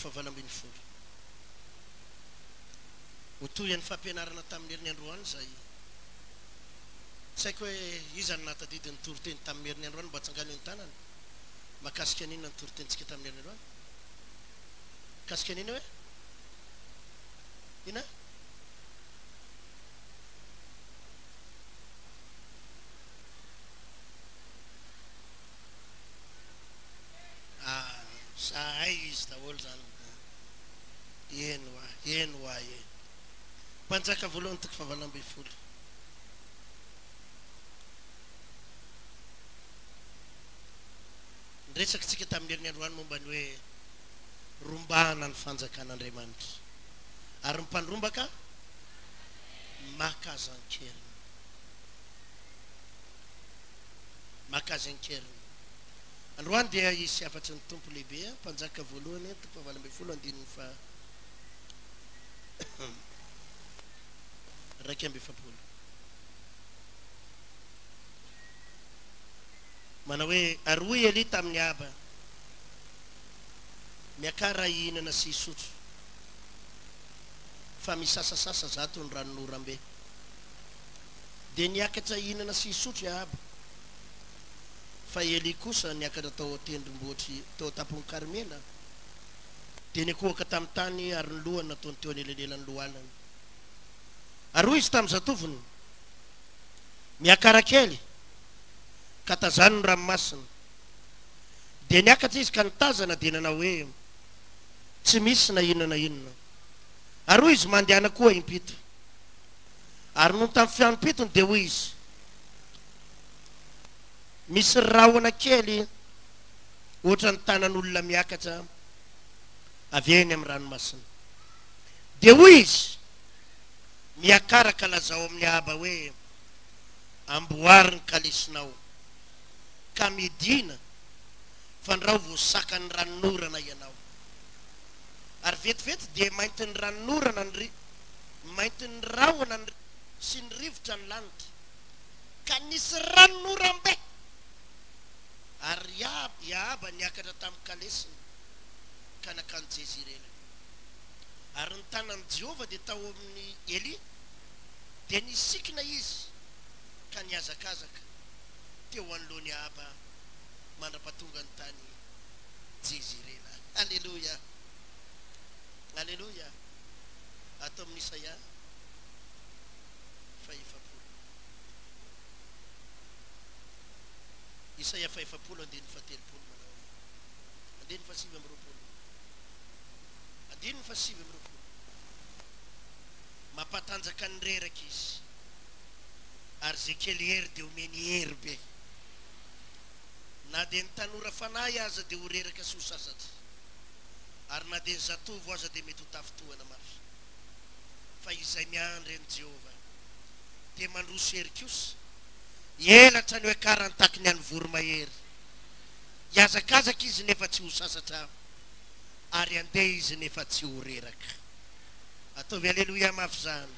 fahavalo ambin'ny folo. Ho tohin'ny fampianarana tamin'ny heriny androany izay tsy haiko hoe iza no nahatadidy ny toriteny tamin'ny heriny androany, mba atsangano ny tanana. Mahakasika an'inona ny toritenintsika tamin'ny heriny androany? Mikasika an'inona hoe? Inona? Ah, zahay izy daholo zany. Eny hoa, eny hoa e. Mpanjaka voalohany toko fahavalo ambin'ny folo. Niresaka tsika tamin'ny heriny androany momba ny hoe rombahana ny fanjakan'Andriamanitra. Ary ny mpandrombaka maka azy an-keriny. Maka azy an-keriny. Androany dia hisy hafatry ny Tompo lehibe, Mpanjaka voalohany, toko fahavalo ambin'ny folo, andininy faha 41. Manao hoe, Ary hoy Elia tamin'i Ahaba, Miakara hihinana sy hisotro, fa misasasasa zato ny ranonorambe. Dia niakatra hihinana sy hisotro i Ahaba. Fa i Elia kosa niakatra tao an-tendrombohitr'i, teo an-tampon'i Karmela, dia nikohaka tamin'ny tany ary ny lohany nataony teo anelanelan'ny lohalany. Ary hoy izy tamin'ny zatovony, Miakara kely, ka tazano ny ranomasina. Dia niakatra izy ka nitazana, dia nanao hoe, Tsy misy na inona na inona. Ary hoy izy, Mandehana koa impito. Ary nony tamin'ny fihanom-pitony dia hoy izy, Misy rahona kely ohatran'ny tanan'olona miakatra avy eny amin'ny ranomasina. Dia hoy izy, Miakara ka lazao amin'i Ahaba hoe, 'Amboary ny kalesinao, ka midìna, fandrao voasakan'ny ranonorana ianao. Ary vetivety dia maintin'ny ranonorana ny maintin'ny rahona ny sy ny rivotra ny lanitra. Ka nisy ranonoram-be, ary i Ahaba niakatra tamin'ny kalesiny ka nankany Jezirela. Ary ny tanan'i Jehovah dia tao amin'i Elia, dia nisikina izy ka nihazakazaka teo anoloan'i Ahaba mandra-pahatongany tany Jezirela. Aleloia! Aleloia! Ato amin'ny Isaia fahefapolo. Isaia fahefapolo andininy fahatelopolo manao hoe, andininy fahasivy amby roapolo, andininy fahasivy amby roapolo, Mampatanjaka ny reraka Izy, ary izay kely hery dia omeny hery be. Na dia ny tanora fanahy aza dia ho reraka sy ho sasatra, ary na dia ny zatovo aza dia mety ho tafintohana mafy. Fa izay miandry an'i Jehovah dia mandroso hery kosa, Elatra no iakarany tahaky ny an'ny voromahery. Hihazakazaka izy nefa tsy ho sasatra, ary handeha izy nefa tsy ho reraka. Ataovy aleloia mafy izany.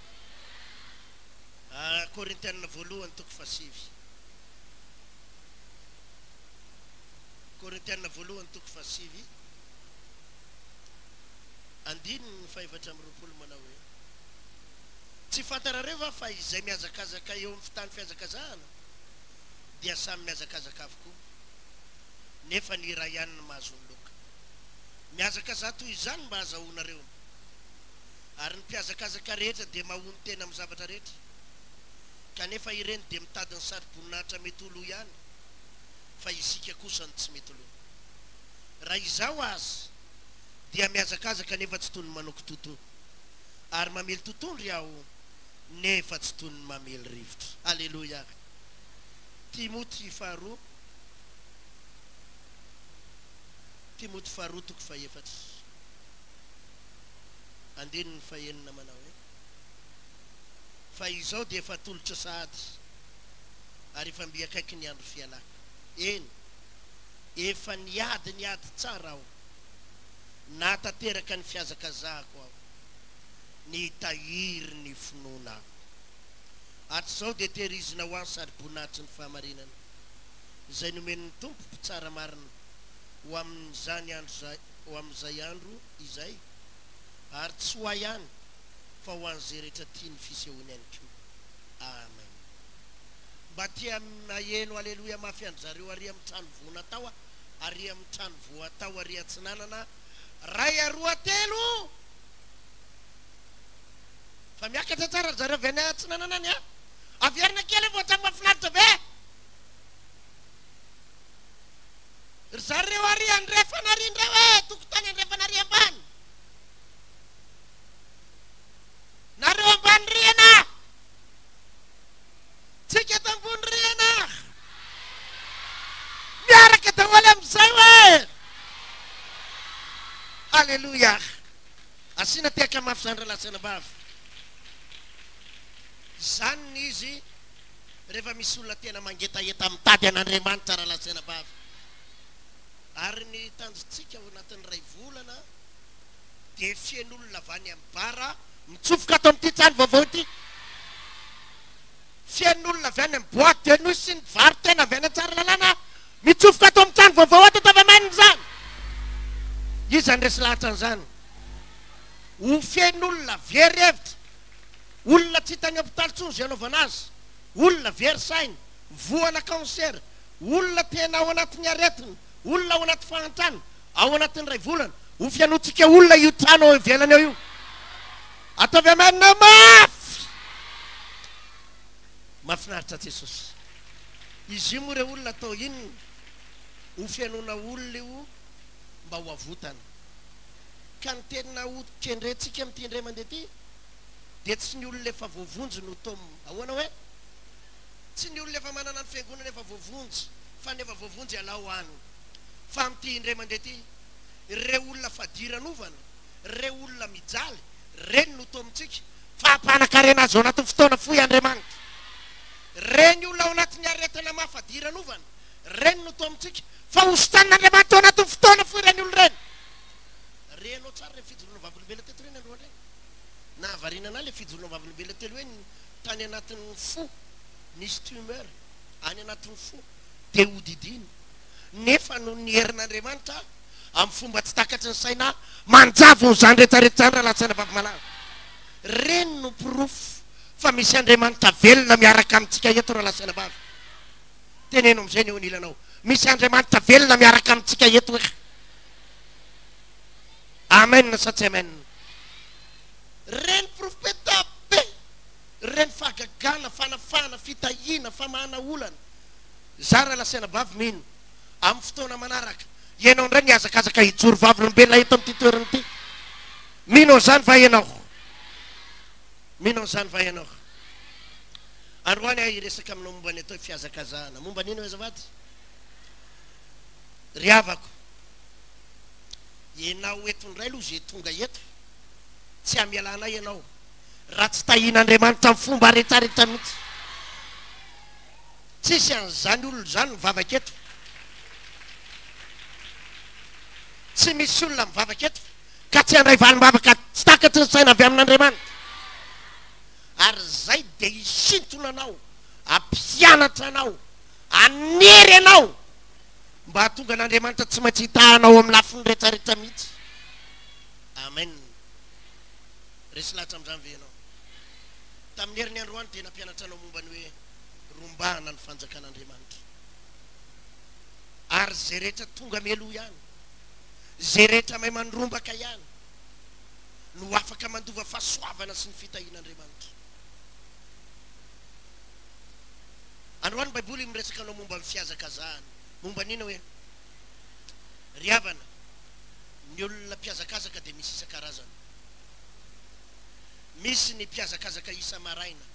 Korintiana voalohany toko fahasivy. Korintiana voalohany toko fahasivy, andininy fahefatra amby roapolo manao hoe. Tsy fantarareo va fa izay mihazakazaka eo amin'ny fitany fihazakazahana dia samy mihazakazaka avokoa, nefa ny iray ihany no mahazo ny loka? Mihazakazaha toy izany mba hazahoanareo. Ary ny mpihazakazaka rehetra dia mahonon-tena amin'ny zavatra rehetra, kanefa ireny dia mitady ny satroboninahitra mety ho lo ihany, fa isika kosa no tsy mety lo. Raha izaho aza dia mihazakazaka nefa tsy toy ny manao kitotoa. Ary mamely totohondry aho, nefa tsy toy ny mamely rivotra. Aleloia! Timoty faharoa, Timoty faharoa toko fahefatra, andininy fahenina manao hoe, Fa izao dia efa atolotra sahady, ary efa mby akaiky ny andro fialako. Eny, efa niady ny ady tsara aho, nahatanteraka ny fihazakazahako aho, nitahiry ny finoana aho. Hatrizao dia tehirizina ho ahy ny saroboninahitry ny fahamarinana, izay nomen'ny Tompo, Mpitsara marina, ho amin'izany andro izay. ho amin'izay andro izay, ary tsy ho ahy ihany, fa ho an'izay rehetra tia ny fisehoany ihany koa. Amen. Mba tia maheno aleloia mafy an-dry zareo ary amin'ny trano voa natao ary amin'ny trano voa atao ary atsinanana ray aroa telo! Fa miakatra tsara ry zareo avy any atsinanana any a! Averina kely eo vao mahafinaritra be! Ry zareo ary andrefana ary indray hoe tokotany andrefana ary ambany. Nareo ambany rihana! Tsika eto ambony rihana! Miaraka daholo amin'izay hoe! Haleloia! Asiana tehaka mafy izany rahalahy sy anabavy. Izany ny izy rehefa misy olona tena mangetaheta mitady an'Andriamanitra rahalahy sy anabavy. Ary ny tanjontsika ao anatin'ny iray volana dia feno olona avy any amin'ny bar mitsofoka ato amin'ity trano vaovao ity. Feno olona avy any amin'ny boite de nuit sy ny mpivaro-tena avy any Antsaralalàna mitsofoka ato amin'ny trano vaovao ato Tavamainina izany. Iza no resy lahatra an'izany? Ho feno olona very hevitra, olona tsy hita any hopitaly intsony izay anaovana azy, olona very saina, voana cancer, olona tena ao anatin'ny aretina, olona ao anaty fahantrana, ao anatin'ny iray volana. Ho fihainoantsika olona io trano ao ivelany ao io. Ataovy amen mafy! Mahafinaritra Jesosy. Izy io moa re olona atao inona? Ho fihainoana olona io mba ho avotana. Ka ny tena ho kendrentsika amin'ity indray mandeha ity dia tsy ny olona efa voavonjy no taomina. Ahoana hoe? Tsy ny olona efa manana ny fiangonana efa voavonjy fa ny efa voavonjy alao any. Fa amin'ity indray mandeha ity, ireo olona fadiranovana, ireo olona mijaly, ireny no taomintsika fa hampanan-karena azy ao anatin'ny fotoana fohy Andriamanitra. Ireny olona ao anatin'ny aretina mafy fadiranovana, ireny no taomintsika fa hositran'Andriamanitra ao anatin'ny fotoana fohy ireny olona ireny. Renao tsara ireny fijoroana vavolombelona teto ireny androany ireny. Nahavariana anah ilay fijoroana vavolombelona telo hoe tany anatin'ny fo nisy tumeur any anatin'ny fo dia hodidina nefa noho ny herin'Andriamanitra amin'ny fomba tsy takatry ny saina manjavona izany rehetra rehetra izany rahalahy sy anabavy malala. Ireny no porofo fa misy Andriamanitra velona miaraka amintsika eto rahalahy sy anabavy. Teneno amin'izay ny eo anilanao. Misy Andriamanitra velona miaraka amintsika eto eh. Amen sa tsy amen? Ireny porofo be dia be, ireny fahagagana, fanafahana, fitahiana, famahana olana. Za rahalahy sy anabavy mino, amin'ny fotoana manaraka, ianao indray no hihazakazaka hijoro vavolombelona eto amin'ity toerana ity. Mino an'izany va ianao? Mino an'izany va ianao? Androany aho hiresaka aminao momba ny atao hoe fihazakazahana. Momba ny inona azafady? Ry havako, ianao eto indray aloha izay tonga eto, tsy hamelana ianao raha tsy tahian'Andriamanitra amin'ny fomba rehetrarehetra mihitsy. Tsisy an'izany olona izany mivavaka eto. Tsy misy olona mivavaka eto ka tsy handray valim-bavaka tsy takatry ny saina avy amin'Andriamanitra. Ary izay dia hisintona anao, hampianatra anao, hanery anao mba hahatonga an'Andriamanitra tsy maintsy hitaha anao amin'ny lafiny rehetrarehetra mihitsy. Amen. Resy lahatra amin'izany ve ianao? Tamin'ny heriny androany dia nampianatra anao momba ny hoe rombahana ny fanjakan'Andriamanitra. Ary izay rehetra tonga mialoha ihany, izay rehetra mahay mandrombaka ihany no afaka mandova fahasoavana sy ny fitahian'Andriamanitra. Androany Baiboly miresaka anao momba ny fihazakazahana. Momba ny inona hoe? Ry havana, ny olona mpihazakazaka dia misy isan-karazany. Misy ny mpihazakazaka isa-maraina.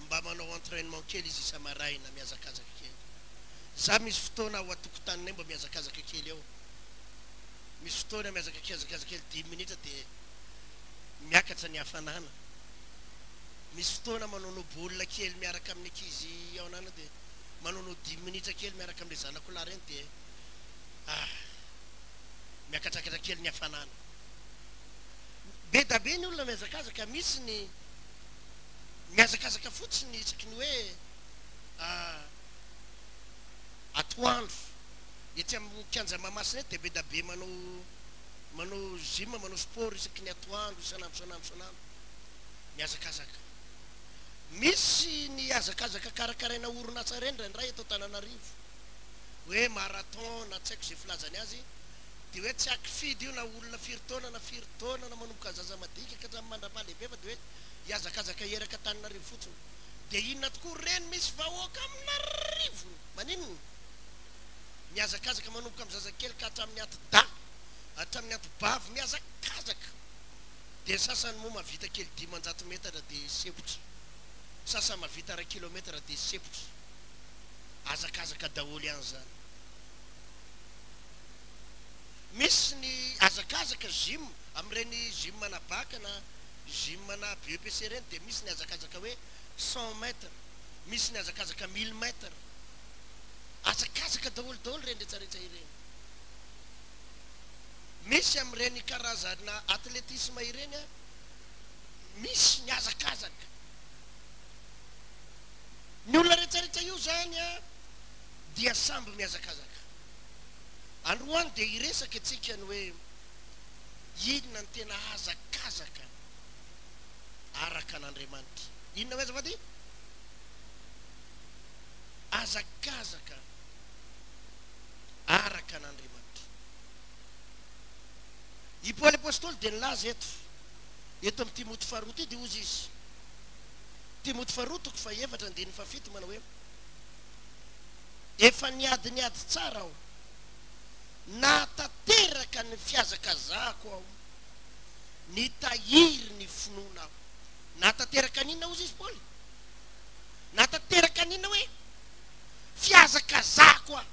Mba manao entrainement kely izy isa-maraina, mihazakazaka kely. Za misy fotoana ao an-tokotaninay mba mihazakazaka kely ao. Misy fotoana mihazakazaka kely dimy minitra dia miakatra ny hafanana. Misy fotoana manaonao baolina kely miaraka amin'ny ankizy ao anana dia manaonao dimy minitra kely miaraka amin'ilay zanako lahy ireny dia ah miakatrakatra kely ny hafanana. Be da be ny olona mihazakazaka, misy ny mihazakazaka fotsiny isaky ny hoe atoandro. Etsy amin'ny kianja Mahamasina etsy dia be da be manao manao gym, manao sport isaky ny atoandro, isan'andro isan'andro isan'andro. Mihazakazaka. Misy ny hazakazaka karakaraina orinasa ireny indraindray eto Antananarivo. Hoe marathon na tsy haiko izay filazany azy. Dia hoe tsy ankifidy io na olona firy taona na firy taona na manomboka zaza madinika ka hatramin'ny mandrapaha-lehibe fa dia hoe hihazakazaka hieraka Antananarivo fotsiny. Dia inona tokoa ireny misy vahoaka amin'arivony. Maninona? Mihazakazaka manomboka amin'ny zazakely ka hatramin'ny anti-dahy, hatramin'ny anti-bavy mihazakazaka. Dia ny sasany moa mahavita kely 500 metatra dia sempotra. Sasany mahavita iray kilometatra dia sempotra. Hazakazaka daholo ihany izany. Misy ny hazakazaka gym, amin'ireny gym ana bac na gym ana BEPC ireny dia misy ny hazakazaka hoe 100 mètres, misy ny hazakazaka 1000 mètres. Hazakazaka daholo daholo ireny rehetra rehetra ireny. Misy amin'ireny karazana athlétisme ireny an, misy ny hazakazaka. Ny olona rehetra rehetra io izany an dia samby mihazakazaka. Androany dia hiresaka isika ny hoe inona ny tena hazakazaka araka an'Andriamanitra. Inona hoe azafady? Hazakazaka araka an'Andriamanitra. I Paoly Apostoly dia nilaza eto, eto amin'ny Timoty faharoa ity dia hozy izy, Timoty faharoa toko fahefatra andininy fahafito manao hoe, Efa niady ny ady tsara aho, nahatanteraka ny fihazakazahako aho, nitahiry ny finoana aho. Nahatanteraka an'inona hozy izy Paoly? Nahatanteraka an'inona hoe fihazakazahako aho?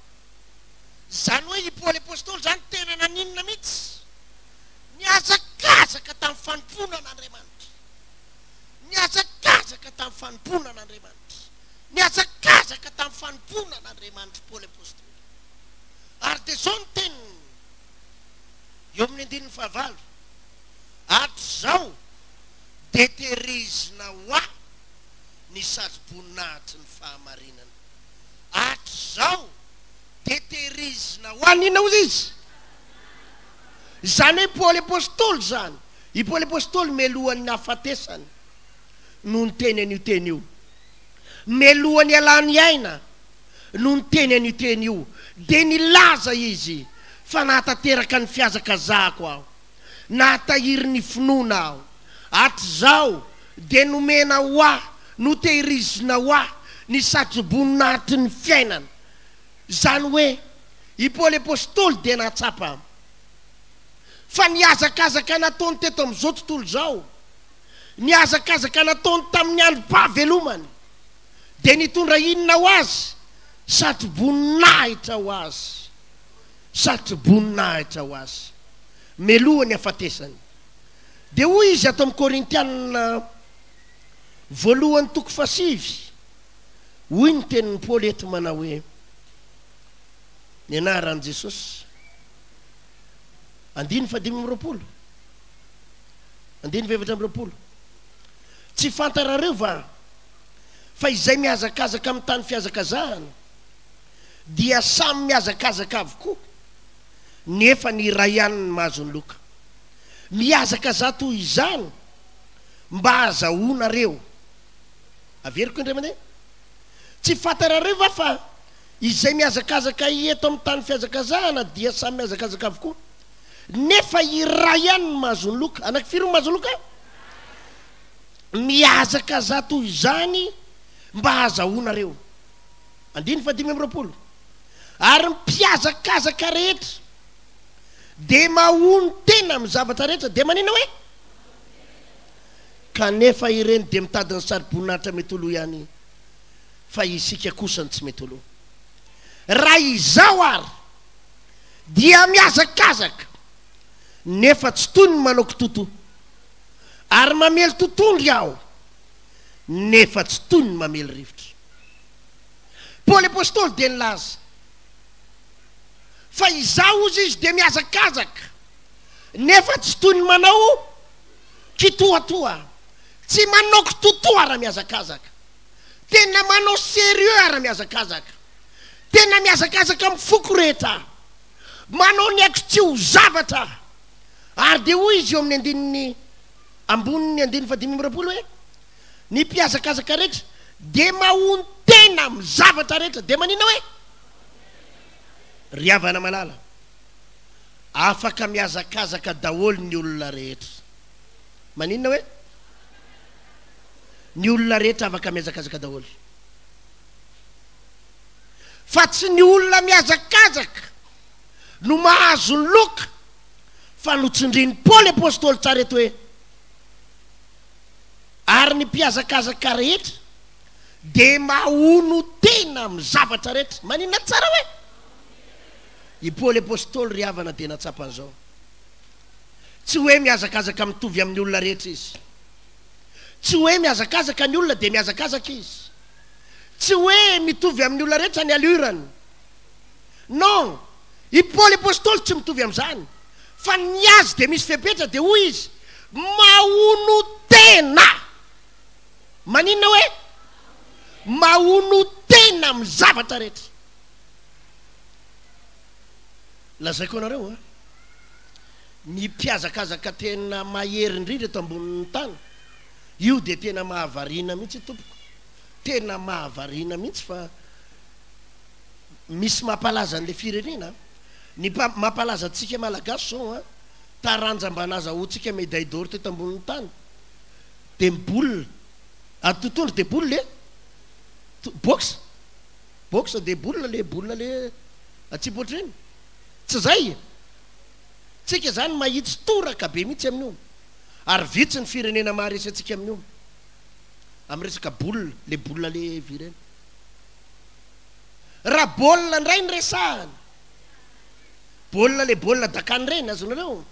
Izany hoe i Paoly Apostoly izany tena naninona mihitsy? Nihazakazaka tamin'ny fanompoana an'Andriamanitra. Nihazakazaka tamin'ny fanompoana an'Andriamanitra. Nihazakazaka tamin'ny fanompoana an'Andriamanitra Paoly Apostoly. Ary dia izao ny teniny eo amin'ny andininy fahavalo, Hatrizao dia tehirizina ho ahy ny satroboninahitry ny fahamarinana. Hatrizao dia tehirizina ho ahy ny inona hozy izy? Izany hoe Paoly Apostoly izany. I Paoly Apostoly melohan'ny nahafatesany no niteny an'io teny io. Melohan'ny hialany aina no niteny an'io teny io. Dia nilaza izy fa nahatanteraka ny fihazakazahako aho. Nahatahiry ny finoana aho. Hatrizao dia nomena ho ahy, notehirizina ho ahy ny satroboninahitry ny fiainana. Izany hoe, i Paoly Apostoly dia nahatsapa fa ny hazakazaka nataony teto amin'izao tontolo izao, ny hazakazaka nataony tamin'ny androm-pahavelomany, dia nitondra inona ho azy? Satroboninahitra ho azy. Satroboninahitra ho azy. Meloha ny hafatesany. Dia hoy izy ato amin'ny Korintiana voalohany toko fahasivy, hoy ny tenin'i Paoly eto manao hoe, Ny anaran'i Jesosy. Andininy fahadimy amby roapolo. Andininy fahefatra amby roapolo. Tsy fantarareo va fa izay mihazakazaka amin'ny tany fihazakazahana dia samy mihazakazaka avokoa, nefa ny iray ihany no mahazo ny loka. Mihazakazaha toy izany mba hahazahoanareo. Averiko indray mandeha. Tsy fantarareo va fa izay mihazakazaka eto amin'ny tany fihazakazahana dia samy mihazakazaka avokoa, nefa iray ihany no mahazo ny loka. Anaky firy no mahazo loka? Mihazakazaha toy izany mba hahazahoanareo. Andininy fahadimy amby roapolo. Ary ny mpihazakazaka rehetra dia mahonon-tena amin'ny zavatra rehetra, dia manina hoe? Kanefa ireny dia mitady ny saro-boninahitra mety ho lo ihany, fa isika kosa no tsy mety ho lo. Raha izaho àry dia mihazakazaka, nefa tsy toy ny manao kitotoa, ary mamely totondry aho, nefa tsy toy ny mamely rivotra. Paoly Apostoly dia nilaza fa izaho, hozy izy, dia mihazakazaka, nefa tsy toy ny manao kitoatoa. Tsy manao kitoatoa raha mihazakazaka. Tena manao sérieux aho raha mihazakazaka. Tena mihazakazaka amin'ny foko rehetra aho. Manao ny aiko tsy ho zavatra aho. Ary dia hoy izy eo amin'ny andininy ambonin'ny andininy fahadimy amby 20 hoe, Ny mpihazakazaka rehetra dia mahonon-tena amin'ny zavatra rehetra. Dia maninona hoe? Ry havana malala, afaka mihazakazaka daholo ny olona rehetra. Maninona hoe? Ny olona rehetra afaka mihazakazaka daholo. Fa tsy ny olona mihazakazaka no mahazo ny loka, fa notsindrin'i Paoly apostoly tsara eto hoe, Ary ny mpihazakazaka rehetra dia mahono-tena amin'ny zavatra rehetra. Maninona tsara hoe? I Paoly apostoly ry havana dia nahatsapa an'izao. Tsy hoe mihazakazaka mitovy amin'ny olona rehetra izy. Tsy hoe mihazakazaka ny olona dia mihazakazaka izy. Tsy hoe mitovy amin'ny olona rehetra ny allure-ny. Non! I Paoly apostoly tsy mitovy amin'izany. Fa ny azy dia misy fepetra dia hoy izy, Mahono-tena! Maninona hoe? Mahono-tena amin'ny zavatra rehetra. Lazaiko anareo an, ny mpihazakazaka tena mahery indrindra eto ambonin'ny tany, io dia tena mahavariana mihitsy tompoko, tena mahavariana mihitsy fa misy mampalaza an'ilay firenena an. Ny mampalaza antsika Malagasy zao an, taranja mba nazahoantsika médaille d'or teto ambonin'ny tany dia ny boule, ary totohondry dia boule e, boxe, boxe dia boule le boule le atsipy ohatr'ireny, tsy zay? Tsika zany mahitsy toraka be mihitsy amin'io, ary vitsy ny firenena maharesy antsika amin'io, amin'ny resaka boule, le boule le vy ireny. Raha baolina indray no resahana, baolina le baolina dakana ireny, azonareo?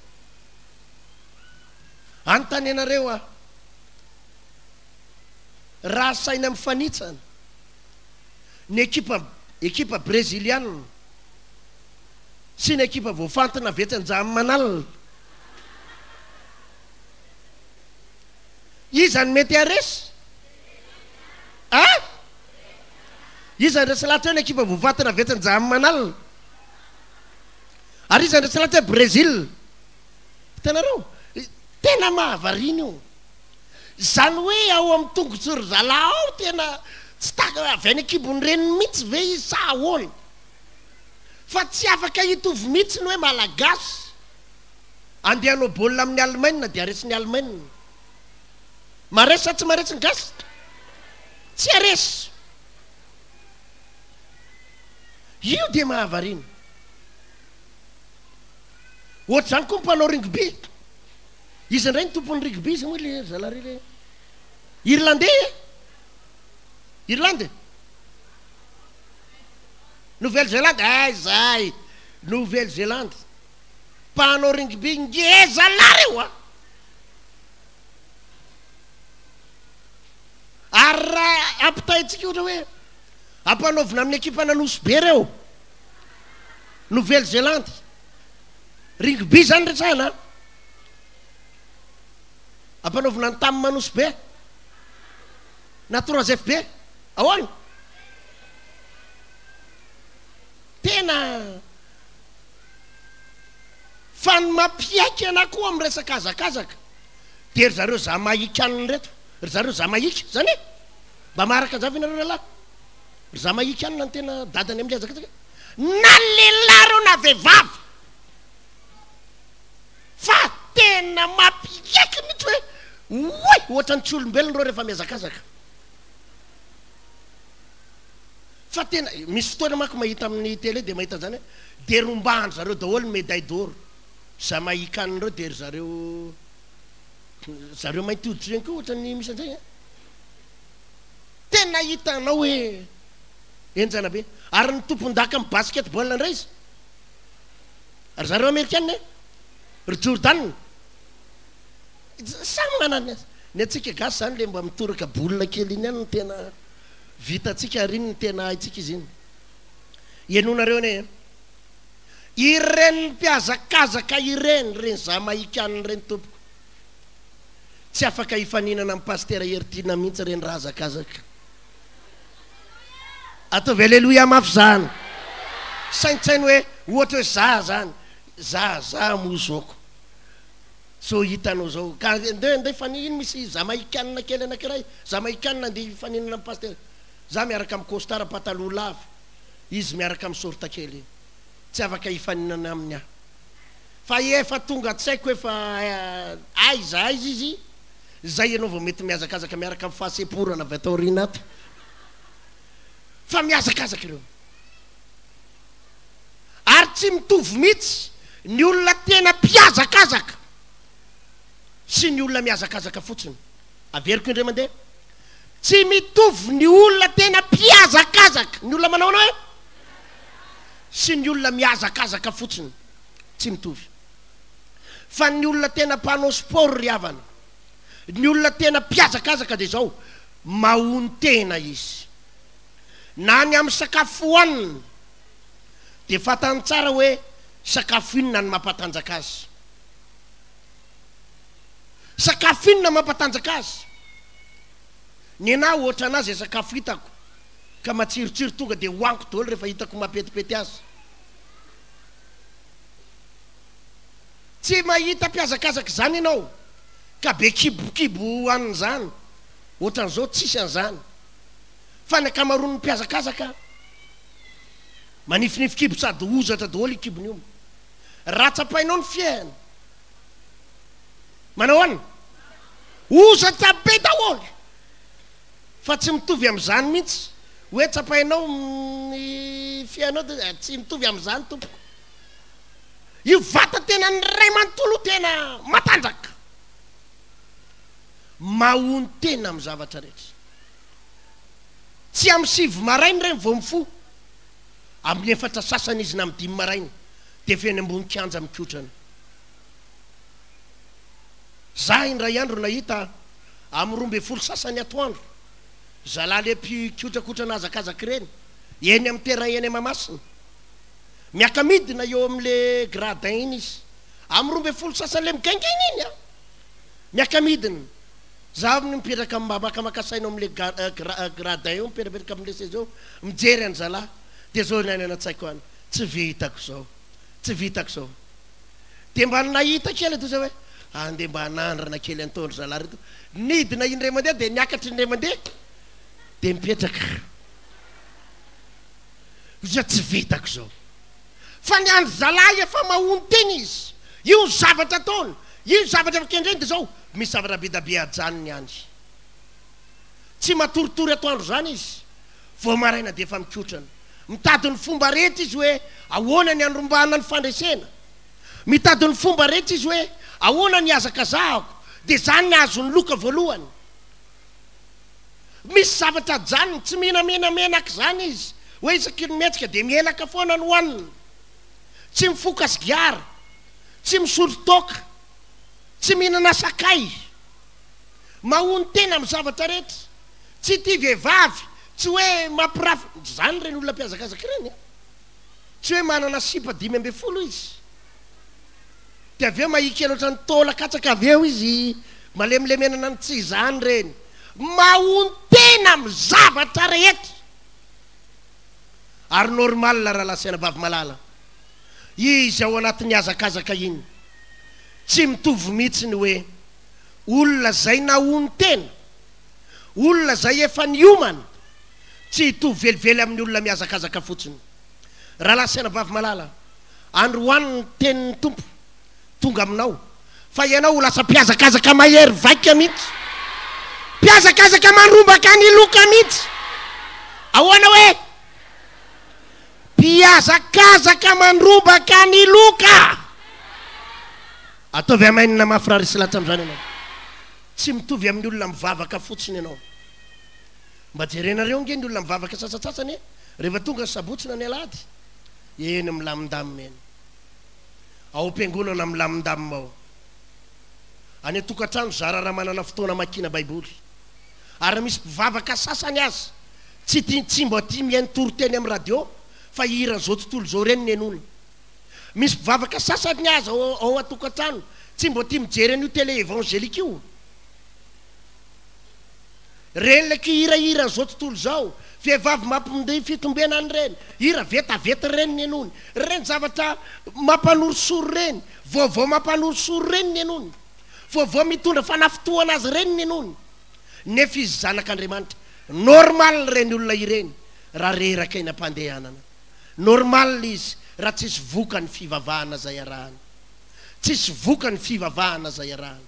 Anontany anareo aho, raha asaina mifanitsana ny ekipa ekipa brezilianina sy ny ekipa voafantina avy etsy Anjamimanalina, iza no mety haharesy? A? Iza ny resy lahatra eo ny ekipa voafantina avy etsy Anjamimanalina? Ary iza ny resy lahatra hoe Brésil? Hitanareo? Tena mahavariana io. Izany hoe ao amin'ny tongotry ry zalahy ao tena tsy taka avy any an-kibon'ny reniny mihitsy ve izy sa ahoana? Fa tsy afaka hitovy mihitsy ny hoe Malagasy andeha hanao baolina amin'i Allemagne dia haresin'i Allemagne. Maharesy sa tsy maharesy ny gasy? Tsy haresy. Io dia mahavariana. Ohatr'izany koa ny mpanao rugby. Iza indray ny tompon'ny rugby? Iza moa le zalahy le Irlandais e? Irlande? Nouvelle-Zélande? Ay zay! Nouvelle-Zélande. Mpanao rugby ngeza lahy reo a! Ary raha ampitaintsika ohatra hoe ampanaovina amin'ny ekipan'Anosy be ireo, Nouvelle Zelande, rugby izany resahana an! Ampanaovina ny Tam Anosy be na Trois FB, ahoana? Tena fa ny mampiaiky anah koa amin'ny resaka hazakazaka dia ry zareo Jamaïcains ireto, ry zareo Jamaïque, zany e! Mba maharaka an'izany ve nareo rahalahy? Ry Jamaïcains no tena dadany amin'ny hazakazaka, na lehilahy ireo na vehivavy, fa tena mampiaiky mihitsy hoe oay! Ohatran'ny tsy olombelona ireo rehefa mihazakazaka. Fa tena, misy fotoana manko mahita amin'ny télé dia mahita an'izany hoe dia rombahan-dry zareo daholo ny médaille d'or. Jamaïcains ireo dia ry zareo zareo mainty hoditra ireny koa ohatran'ny misy an'izay an! Tena hitanao hoe henjana be. Ary ny tompon-daka amin'ny basket-ball indray izy? Ry zareo amerikana e! Ry Jordan! Samy manana ny azy. Ny antsika gasy izany ilay mba mitoraka boule kely iny ihany no tena vitantsika ary iny no tena haintsika izy iny. Henoinareo anie e! Ireny mpihazakazaka ireny, ireny Jamaïcains ireny tompoko, tsy afaka hifaninana amin'i Pasitera Heritiana mihitsy ireny raha hazakazaka. Ataovy Aleloia mafy izany. Saintsaino hoe, Ohatra hoe za zany, za, za moa zoko. Zao hitanao zao, ka ndeha ndeha fani iny misy Jamaïcaine kely anakiray, Jamaïcaine andeha hifaninana amin'ny pasitera. Za miaraka amin'ny costard pataloha lava, izy miaraka amin'ny short kely. Tsy afaka hifaninana aminy aho. Fa efa tonga an-tsaiko efa aiza aiza izy, zay ianao vao mety mihazakazaka miaraka amin'ny fahasemporana avy ato aoriana ato. Fa mihazakazaka ireo. Ary tsy mitovy mihitsy ny olona tena mpihazakazaka sy ny olona mihazakazaka fotsiny. Averiko indray mandeha, tsy mitovy ny olona tena mpihazakazaka, ny olona manao anao hoe, sy ny olona mihazakazaka fotsiny. Tsy mitovy. Fa ny olona tena mpanao sport ry havana, ny olona tena mpihazakazaka dia izao, mahonon-tena izy. Na ny amin'ny sakafo hohaniny dia fantany tsara hoe sakafo inona no mampatanjaka azy. Sakafo inona mampatanjaka azy? Ny anah ohatranah izay sakafo hitako ka matsirotsiro tonga dia hohaniko daholo rehefa hitako mampetipety azy. Tsy mahita mpihazakazaka izany ianao ka be kibokibo hohanina izany, ohatran'izao tsisy an'izany. Fa ny ankamaroan'ny mpihazakazaka manifinify kibo sady hozatra daholo io kibony io. Raha tsapainao ny fiainany, manao ahoana? Hozatra be daholo! Fa tsy mitovy amin'izany mihitsy hoe tsapainao ny fiainao dia tsy mitovy amin'izany tompoko. Io vatan-tenan'ny ray manontolo io tena matanjaka. Mahonon-tena amin'ny zavatra rehetra. Tsy amin'ny 9 maraina ireny vao mifoha, amin'ny efatra sasany izy na amin'ny 5 maraina dia efa eny ambony kianja mikotrana. Za indray andro nahita amin'ny 12 sasany atoandro, zalahy le mpikotrakotrana hazakazaka ireny, eny amin'ny terrain eny Mahamasina. Miaka-midina eo amin'le gradin iny izy. Amin'ny 12 sasany le migaingaina iny an! Miaka-midina. Za avy mipetraka mba makamaka saina ao amle gradin eo mipetrapetraka amle seza eo mijery an zalahy de zao ny any anatsaiko any tsy vitako zao tsy vitako zao de mba nahita kely atoa zay hoe andeha mba hanandrana kely antaon-dry zalahy reto nidina indray mandeha de niakatra indray mandeha de mipetraka za tsy vitako zao Fa ny an-dry zalahy efa mahonon-tena izy. Io ny zavatra ataony, io ny zavatra efa kendreny dia izao, misy zavatra be da be ajanony any. Tsy matoritory atoandro izany izy, vao maraina dia efa mikotrana. Mitady ny fomba rehetra izy hoe ahoana ny handrombahana ny fandresena. Mitady ny fomba rehetra izy hoe ahoana ny hihazakazahako, dia izany ny hahazo ny loka voalohany. Misy zavatra ajanony, tsy mihinamihina menaka izany izy, hoe isaky ny mihetsika dia mihelaka foana no hohanina. Tsy mifoka sigara, tsy misotro toaka, tsy mihinana sakay. Mahonon-tena amin'ny zavatra rehetra. Tsy tia vehivavy, tsy hoe mampirafy, izany ireny olona mpihazakazaka ireny an! Tsy hoe manana sipa 15 izy. Dia avy eo mahia kely ohatran'ny taola katsaka avy eo izy malemilemenana ny tsy izany ireny. Mahontena amin'ny zavatra rehetra. Ary normal rahalahy sy anabavy malala. Izy ao anatin'ny hazakazaka iny. Tsy mitovy mihitsy ny hoe olona izay nahonon-tena, olona izay efa niomana, tsy hitovy velively amin'ny olona mihazakazaka fotsiny. Rahalahy sy anabavy malala, Androany ny tenin'ny Tompo tonga aminao fa ianao ho lasa mpihazakazaka mahery vaika mihitsy. Mpihazakazaka mandrombaka ny loka mihitsy. Ahoana hoe? Mpihazakazaka mandrombaka ny loka. Ataovy amainina mafy raha resy lahatra amin'izany ianao. Tsy mitovy amin'ny olona mivavaka fotsiny ianao. Mba jerenareo ange ny olona mivavaka sasantsasany e, rehefa tonga ny sabotsy na ny alahady. Eny milamindamina eny. Ao am-piangonana milamindamina ao. Any an-tokantrano zara raha manana fotoana hamakiana Baiboly. Ary misy mpivavaka sasany aza tsy tia tsy mba tia mihaino toriteny amin'ny radio fa hiran'izao tontolo izao ireny no henoina. Misy mpivavaka sasany aza ao ao an-tokantrano tsy mba tia mijery an'io télé évangélique io. Ireny ilay kihirahiran'izao tontolo izao. Vehivavy mampinday fitombenana ireny, hira vetaveta ireny ny henoiny, ireny zavatra mampanorisory ireny, vaovao mampanorisory ireny ny henoiny, vaovao mitondra fanafintohana azy ireny ny henoiny. Nefa izy zanak'Andriamanitra. Normal ireny olona ireny raha reraka eny am-pandehanana. Normal izy raha tsisy vokany fivavahana izay arahany. Tsisy vokany fivavahana izay arahany.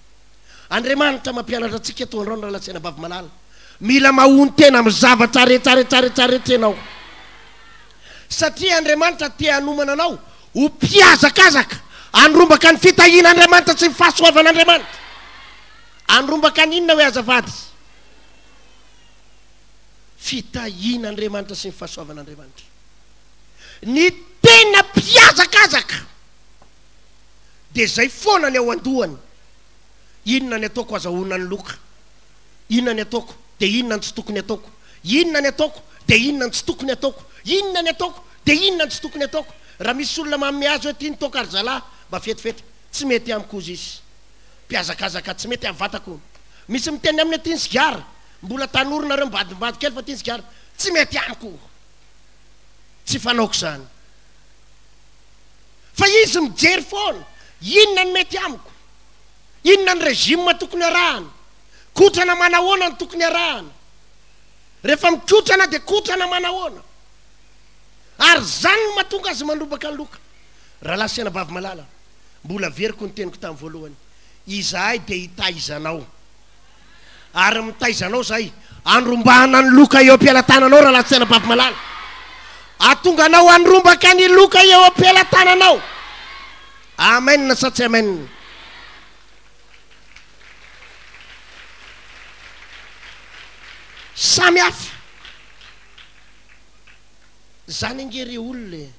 Andriamanitra mampianatra antsika eto androany rahalahy sy anabavy malala. Mila mahonon-tena amin'ny zavatra rehetra rehetra rehetra rehetra ianao. Satria Andriamanitra te hanomana anao ho mpihazakazaka handrombaka ny fitahian'Andriamanitra sy ny fahasoavan'Andriamanitra. Handrombaka ny inona hoe azafady? Fitahian'Andriamanitra sy ny fahasoavan'Andriamanitra. Ny tena mpihazakazaka dia izay foana ny ao an-dohany. Inona ny ataoko azahoana ny loka? Inona ny ataoko dia inona ny tsy tokony ataoko? Inona ny ataoko dia inona ny tsy tokony ataoko? Inona ny ataoko dia inona ny tsy tokony ataoko? Raha misy olona manome azy hoe ty ny toaka ry zalahy mba fetifety, tsy mety amiko hozy izy. Mpihazakazaka tsy mety amin'ny vatako hono. Misy miteny aminy hoe ty ny sigara, mbola tanora nareo mbadimbady kely fa ty ny sigara, tsy mety amiko. Tsy fanaoko izany. Fa izy mijery foana, inona no mety amiko? Inona ny régime tokony arahana? Kotrana manahoana no tokony arahana? Rehefa mikotrana dia kotrana manahoana? Ary izany no mahatonga azy mandrobaka ny loka. Rahalahy sy anabavy malala, mbola averiko ny teniko tamin'ny voalohany, izahay dia hitaiza anao. Ary mitaiza anao izahay, handrombahana ny loka eo am-pelatananao, rahalahy sy anabavy malala. Hahatonga anao handrombaka ny loka eo am-pelatananao. Amen sa tsy amen? Samy hafa zany ange re olona e!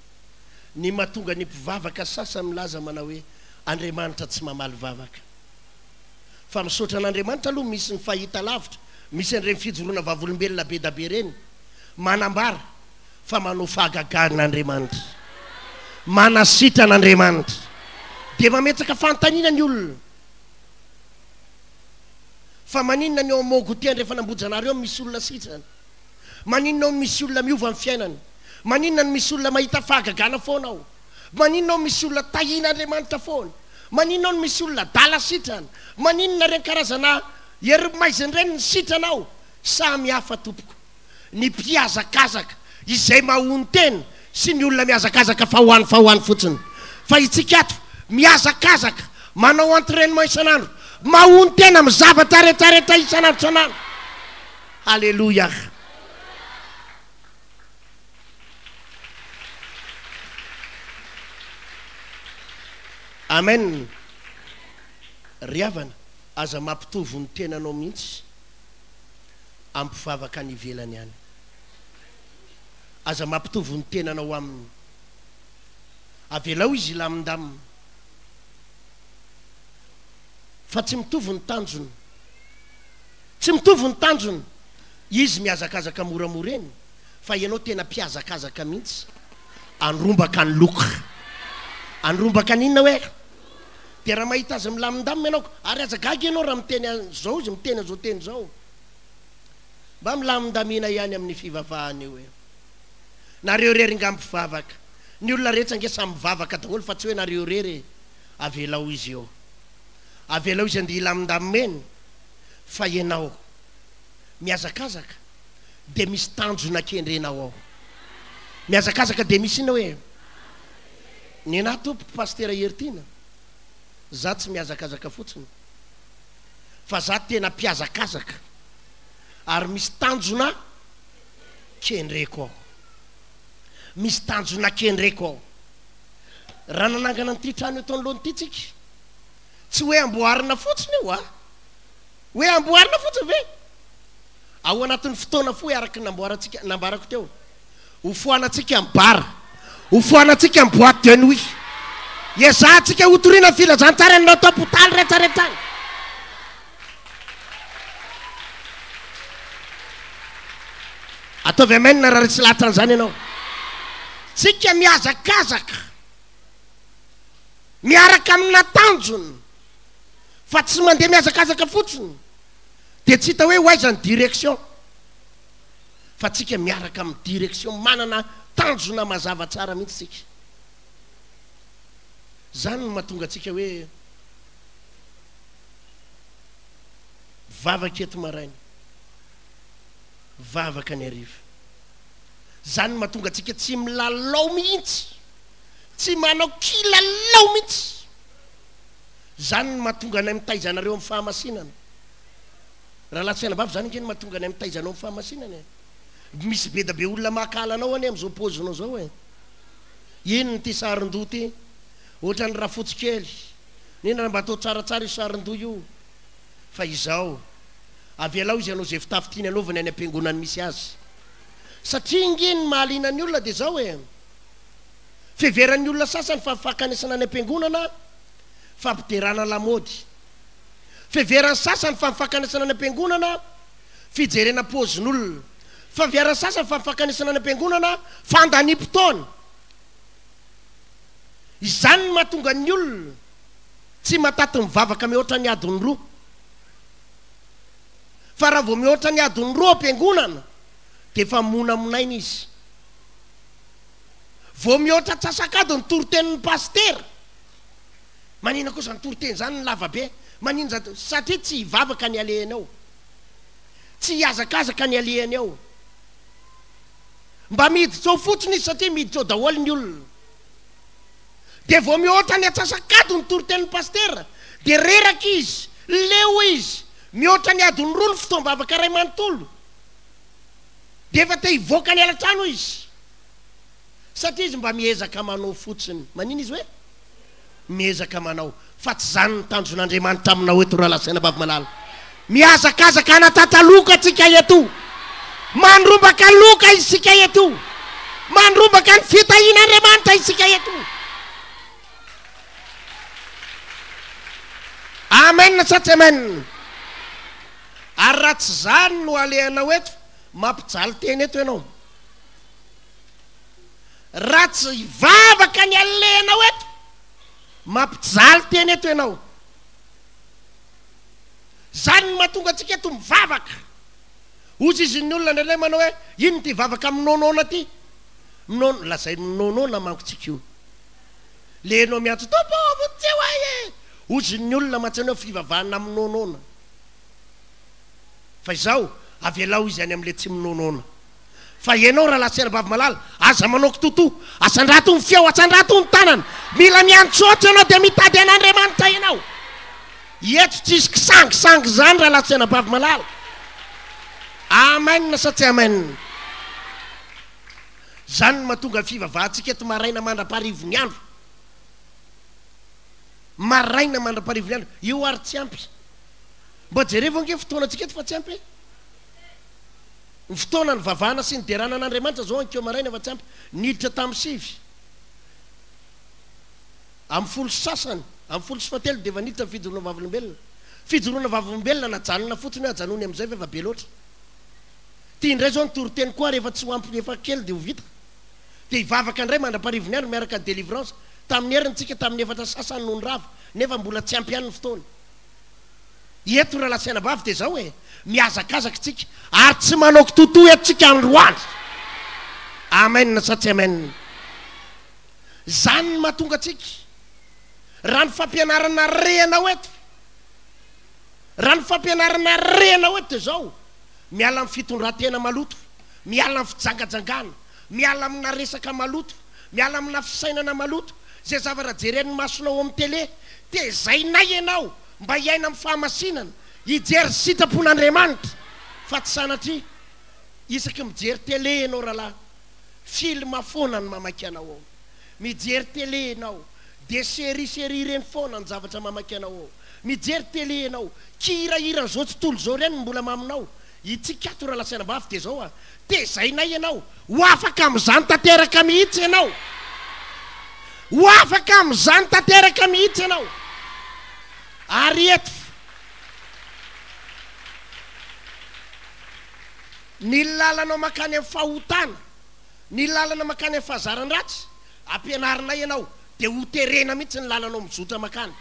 Ny mahatonga ny mpivavaka sasany milaza manao hoe Andriamanitra tsy mamaly vavaka. Fa misaotra an'Andriamanitra aloha misy ny fahita lavitra, misy an'ireny fijoroana vavolombelona bedabe ireny manambara fa manao fahagagana Andriamanitra. Manasitrana Andriamanitra. Dia mametraka fanontaniana ny olona. Fa maninona ny ao Mogote Andrefan'Ambohijanahary ao misy olona sitrana? Maninona ao no misy olona miova ny fiainany? Maninona no misy olona mahita fahagagana foana ao? Maninona ao misy olona tahian'Andriamanitra foana? Maninona ao no misy olona adala sitrana? Maninona ireny karazana hery maizina ireny ny sitrana ao? Samy hafa tompoko. ny mpihazakazaka izay mahonon-tena sy ny olona mihazakazaka fa ho any fa ho any fotsiny. Fa itsika ato mihazakazaka, manao entrainement isan'andro, mahonon-tena amin'ny zavatra retraretra isan'andro isan'andro. Haleloia. Amen. Ry havana, aza mampitovy ny tenanao mihitsy. Ampivavaka any ivelany any. Aza mampitovy ny tenanao aminy. Avelao izy hilamindamina. Fa tsy mitovy ny tanjona. Tsy mitovy ny tanjona. Izy mihazakazaka moramora eny, fa ianao tena mpihazakazaka mihitsy. Andrombaka ny loka. Andrombaka ny inona hoe? Dia raha mahita azy milamindamina ianao, ary aza gaga ianao raha miteny an'izao izy, miteny an'izao teny izao. Mba milamindamina ihany amin'ny fivavahana io e. Nareo irery nga mpivavaka. Ny olona rehetra ange samy mivavaka daholo fa tsy hoe nareo irery e. Avelao izy eo. Avelao izy andeha hilamindamina eny fa ianao mihazakazaka dia misy tanjona kendrenao ao. Mihazakazaka dia misy inona hoe? Nenah tompoko Pasitera Heritiana, za tsy mihazakazaka fotsiny fa za tena mpihazakazaka ary misy tanjona kendreko ao. Misy tanjona kendreko ao. Raha nanangana an'ity trano eto anoloana ity tsika, tsy hoe amboarina fotsiny io a! Hoe amboarina fotsiny ve? Ao anatin'ny fotoana fohy araka ny namboarantsika, nambarako teo. Ho foanantsika ny bar. Ho foanantsika ny boite de nuit. Hiezahantsika hotorina ny filazantsara any anaty hopitaly rehetra rehetra any. Ataovy amen raha resy lahatra an'izany ianao. Tsika mihazakazaka miaraka amina tanjona fa tsy mandeha mihazakazaka fotsiny dia tsy hita hoe ho aiza ny direction. Fa tsika miaraka amin'ny direction manana tanjona mazava tsara mihitsy tsika. Zany no mahatonga antsika hoe vavaka eto maraina, vavaka ny hariva. Zany no mahatonga antsika tsy milalao mihitsy, tsy manao kilalao mihitsy. Zany no mahatonga anay mitaiza anareo amin'ny fahamasinana. Rahalahy sy anabavy, zany ange no mahatonga anay mitaiza anao amin'ny fahamasinana e. Misy be da be olona mankahala anao anie amin'izao paozinao zao e. Inona ity sarin-doha ity? Ohatran'ny rafotsy kely. N'inona raha mba atao tsaratsara io sarin-doha io. Fa izao, avelao izy hanao izay fitafy tiany hanaovany any am-piangonany misy azy. Satria ange ny mahaliana ny olona dia izao e. Fiheveran'ny olona sasany fa fankanesana any am-piangonana fampiderana lamaody. Fiheveran'ny sasany fa ny fankanesana any am-piangonana fijerena paozin'olona. Faviaran'ny sasany fa ny fankanesana any am-piangonana fandaniam-potoana. Izany no mahatonga ny olona tsy mataty mivavaka mihoatra ny adiny roa. Fa raha vao mihoatra ny adiny roa am-piangonana dia efa monamonaina izy. Vao mihoatra antsasak'adiny ny toritenin'ny pasitera. Manina koa izany toriteny izany ny lava be? Manina izany? Satria tsy hivavaka ny alehany ao. Tsy hihazakazaka ny alehany ao. Mba miditra ao fotsiny izy satria miditra ao daholo ny olona. Dia vao mihoatra ny antsasak'adiny ny toritenin'ny pasitera dia reraka izy, leo izy, mihoatra ny adiny roa ny fotoam-bavaka iray manontolo. Dia efa te hivoaka ny alatrano izy. Satria izy mba miezaka manao fotsiny. Manina izy hoe? Miezaka manao. Fa tsy izany ny tanjon'Andriamanitra aminao eto rahalahy sy anabavy malala. Mihazakazaka hanatratra loka tsika eto. Mandrombaka loka isika eto. Mandrombaka ny fitahian'Andriamanitra isika eto. Amen sa tsy amen? Ary raha tsy izany no alehanao eto, mampijaly tena eto ianao. Raha tsy hivavaka ny alehanao eto, mampijaly tena eto ianao. Izany no mahatonga antsika eto mivavaka. Hozy izy ny olona indraindray manao hoe, inona ity vavaka minonoana ity? Minono, lazainy minonoana manko tsika io. Le ianao miantso, Tompo ô, vonjeo ahy e! Hozy ny olona mantsy anao fivavahana minonoana. Fa izao, avelao izy any amin'ilay tsy minonoana. Fa ianao rahalahy sy anabavy malala, aza manao kitotoa. Asandrato ny feo, asandrato ny tanana. Mila miantsoantso ianao dia mitady an'Andriamanitra ianao. Eto tsisy kisangisangy izany rahalahy sy anabavy malala. Amen sa tsy amen? Izany no mahatonga ny fivavahantsika eto maraina mandra-paharivo ny andro. Maraina mandra-paharivo ny andro. Io ary tsy ampy. Mba jerevo ange fotoanantsika eto fa tsy ampy e. Ny fotoana nivavahana sy niderana an'Andriamanitra izao ankeo maraina fa tsy ampy. Niditra tamin'ny sivy, amin'ny folo sy sasany, amin'ny folo sy fahatelo dia efa niditra ny fijoroana vavolombelona. Fijoroana vavolombelona najanona fotsiny hoe ajanony amin'izay fa efa be loatra. Ity indray izao ny toriteny koa ary efa tsy ho ampy efa kely dia ho vita. Dia hivavaka indray mandra-parivony andro miaraka ny délivrance. Tamin'ny heriny tsika tamin'ny efatra sasany no nirava nefa mbola tsy ampy ihany ny fotoana. Eto rahalahy sy anabavy dia izao e, mihazakazaka tsika ary tsy manao kitotoa eto tsika androany. Amen sa tsy amen? Izany no mahatonga antsika, raha ny fampianarana rehanao eto, raha ny fampianarana rehanao eto dia izao, miala amin'ny fitondran-tena maloto, miala amin'ny fijangajangana, miala amina resaka maloto, miala amina fisainana maloto, izay zavatra jeren'ny masonao ao amin'ny tele, tezainay ianao mba hiaina amin'ny fahamasinana, hijery ny sitrapon'Andriamanitra, fa tsy sanatria isaky mijery télé ianao rahalahy, film foana no mamaky anao ao, mijery télé ianao dia série série ireny foana ny zavatra mamaky anao ao, mijery télé ianao, kihirahiran'izao tontolo izao ireny no mbola maminao, itsika ato rahalahy sy anabavy dia izao a, tezainay ianao, ho afaka amin'izany tanteraka mihitsy ianao, ho afaka amin'izany tanteraka mihitsy ianao. Ary eto, ny lalanao mankany amin'ny fahotana, ny lalana mankany amin'ny fahazaran-dratsy, ampianarinay ianao, dia ho terena mihitsy ny lalanao mizotra mankany,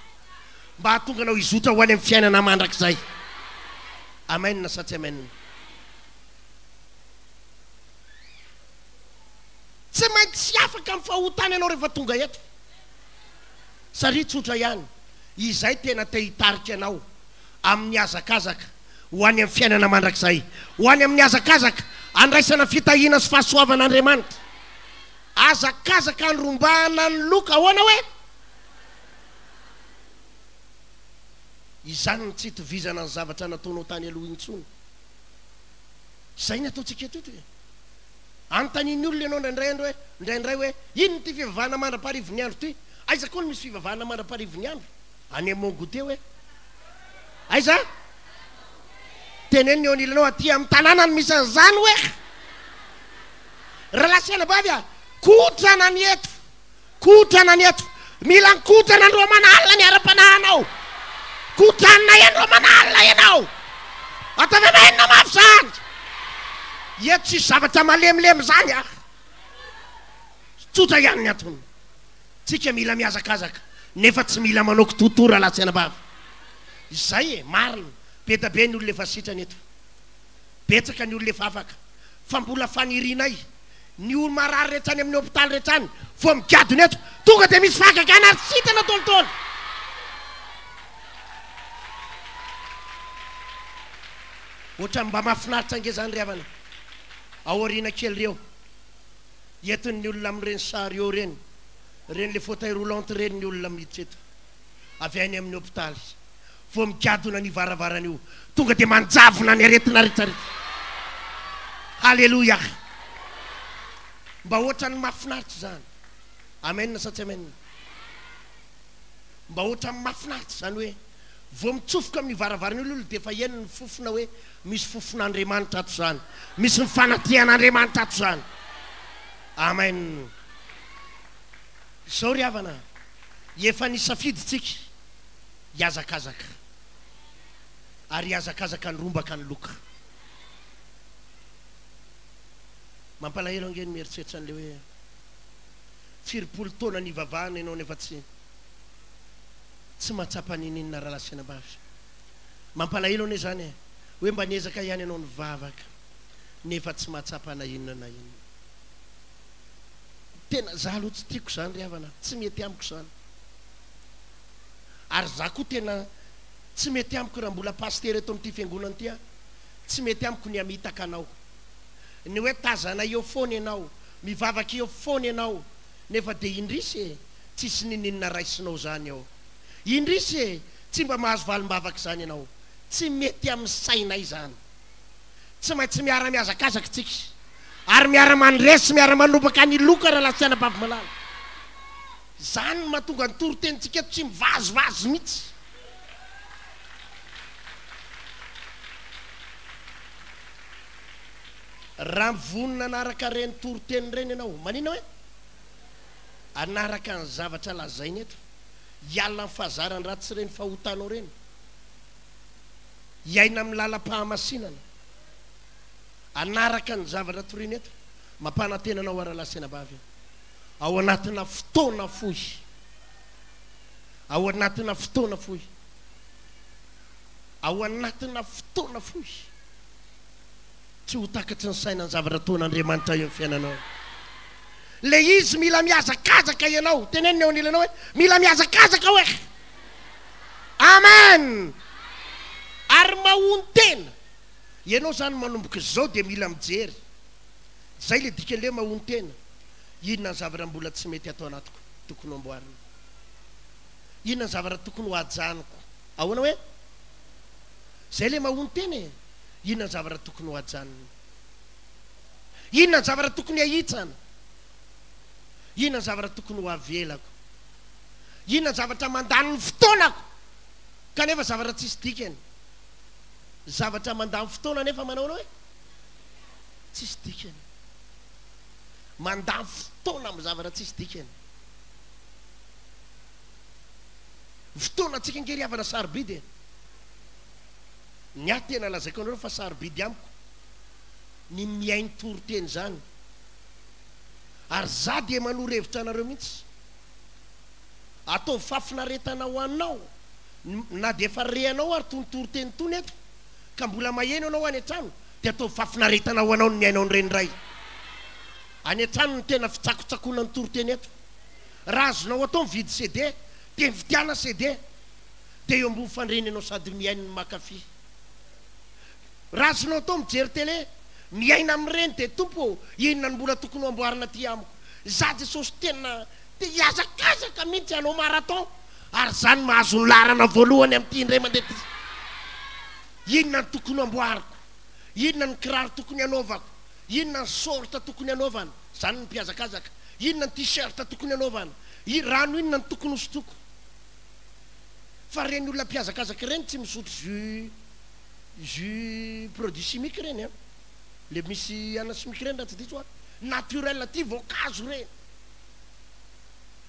mba hahatonga anao hizotra ho any amin'ny fiainana mandrakizay. Amen sa tsy amen? Tsy maintsy afaka amin'ny fahotana ianao rehefa tonga eto. Satria tsotra ihany, izay tena te hitarika anao amin'ny hazakazaka ho any amin'ny fiainana mandrakizay, ho any amin'ny hazakazaka handraisana fitahiana sy fahasoavan'Andriamanitra. Hazakazaka handrombahana ny loka, ahoana hoe? Izany no tsy itovizana ny zavatra nataonao tany aloha intsony. Izay ny ataontsika eto eto e. Anontanian'ny olona ianao indraindray andro hoe, indraindray hoe, inona ity fivavahana mandra-paharivon'ny andro ity? Aiza koa no misy fivavahana mandra-paharivon'ny andro? Any amin'ny Mont Goûter hoe? Aiza? Teneno ny eo anilanao, aty amin'ny tanàna no misy an'izany hoe? Rahalahy sy anabavy a, kotrana ny eto. Kotrana ny eto. Mila mikotrana andro aman'alina ny ara-panahinao. Kotranina andro aman'alina ianao. Ataovy amen mafy izany. Eto tsisy zavatra malemilemy izany ah. Tsotra ihany ny antony. Tsika mila mihazakazaka nefa tsy mila manao kitoatoa rahalahy sy anabavy. Izay e, marina. Be da be ny olona efa sitrana eto. Betsaka ny olona efa afaka. Fa mbola fanirianay. Ny olo marary rehetra any amin'ny hopitaly rehetra any vao migadona eto tonga dia misy fahagagana ary sitrana tolotolo. Ohatran'ny mba mahafinaritra ange zany ry havana. Ao aoriana kely ireo entin'ny olona amin'ireny chariot ireny, ireny le fauteuil roulant ireny ny olona miditra eto avy any amin'ny hopitaly. Vao migadona an'io varavarana io, tonga dia manjavona ny aretina rehetrarehetra. Haleloia! Mba ohatran'ny mahafinaritra izany. Amen sa tsy amen? Mba ohatran'ny mahafinaritra izany hoe vao mitsofoka amin'io varavarana io ilay olona dia efa heno ny fofona hoe misy fofon'Andriamanitra ato izany. Misy ny fanatrehan'Andriamanitra ato izany. Amen. Izao ry havana, efa nisafidy tsika. hihazakazaka ary hihazakazaka nirombaka ny loka. Mampalahelo ange ny mieritreritra an'ilay hoe firy-polo taona nivavahana ianao nefa tsy tsy mahatsapa n'inon'inona rahalahy sy anabavy. Mampalahelo anie izany e! Hoe mba niezaka ihany ianao nivavaka nefa tsy mahatsapa na inona na inona. Tena za aloha tsy tiako izany ry havana, tsy mety amiko izany. Ary za koa tena tsy mety amiko raha mbola pasitera eto amin'ity fiangonana ity aho, tsy mety amiko ny hamitaka anao. Ny hoe tazana eo foana ianao, mivavaka eo foana ianao, nefa dia indrisy e, tsisy niniana raisinao zany eo. Indrisy e, tsy mba mahazo valim-bavaka izany ianao. Tsy mety amin'ny sainay izany. Tsy maintsy miara-mihazakazaka tsika, ary miara-mandresy, miara-manobaka ny loka rahalahy sy anabavy malala. Izany no mahatonga ny toritenintsika eto tsy mivazivazy mihitsy. Raha mivonona hanaraka ireny toriteny ireny ianao, maninona hoe? Hanaraka ny zavatra lazainy eto, hiala amin'ny fahazaran-dratsy sy ireny fahotanao ireny, hiaina amin'ny lalam-pahamasinana, hanaraka ny zavatra torina eto, mampanantena anao aho rahalahy sy anabavy. ao anatina fotoana fohy, ao anatina fotoana fohy, ao anatina fotoana fohy, tsy ho takatry ny saina ny zavatra ataon'Andriamanitra eo amin'ny fiainanao. Ilay izy mila mihazakazaka ianao. Teneno ny eo anilanao hoe, mila mihazakazaka aho e! Amen! Ary mahontena. Ianao izany manomboka izao dia mila mijery. Izay ilay dikan'ilay hoe mahontena. Inona ny zavatra mbola tsy mety ato anatiko tokony ho amboarina? Inona ny zavatra tokony ho ajanoko? Ahoana hoe? Izay ilay mahonon-tena e! Inona ny zavatra tokony ho ajanona? Inona ny zavatra tokony ahitsana? Inona ny zavatra tokony ho avelako? Inona ny zavatra mandany ny fotoanako kanefa zavatra tsisy dikany? Zavatra mandany fotoana nefa manao ahoana hoe? Tsisy dikany. Mandany fotoana amin'ny zavatra tsisy dikany. Ny fotoanantsika ange ry havana sarobidy e. Ny ahy tena lazaiko anareo fa sarobidy amiko ny mihaino toriteny izany. Ary za dia manoro hevitra anareo mihitsy. Ataovy fahafinaretana ho anao na dia efa rehanao ary itony toriteny itony eto ka mbola maheno ianao any an-trano dia ataovy fahafinaretana ho anao ny mihaino an'ireny indray. Any an-trano no tena fitsakotsakoana ny toriteny eto. Raha azonao atao mividy CD dia mividiana CD dia eo ambony fandriana ianao sady mihaino no mankafy. Raha azonao atao mijery télé, miaina amin'ireny dia Tompo ô, inona no mbola tokony ho amboarina aty amiko? Izaho Jesosy tena te hihazakazaka mihitsy hanao marathon ary izaho no mahazo ny laharana voalohany amin'ity indray mandeha ity. Inona no tokony ho amboariko? Inona ny kiraro tokony hanaovako? Inona ny short tokony hanaovana? Izany ny mpihazakazaka. Inona ny t-shirt tokony hanaovana? Rano inona no tokony hosotroiko? Fa ireny olona mpihazakazaka ireny tsy misotro jus jus produit chimique ireny an! Le misy anona chimique ireny raha tsy diso aho. Naturel aty voankazo ireny.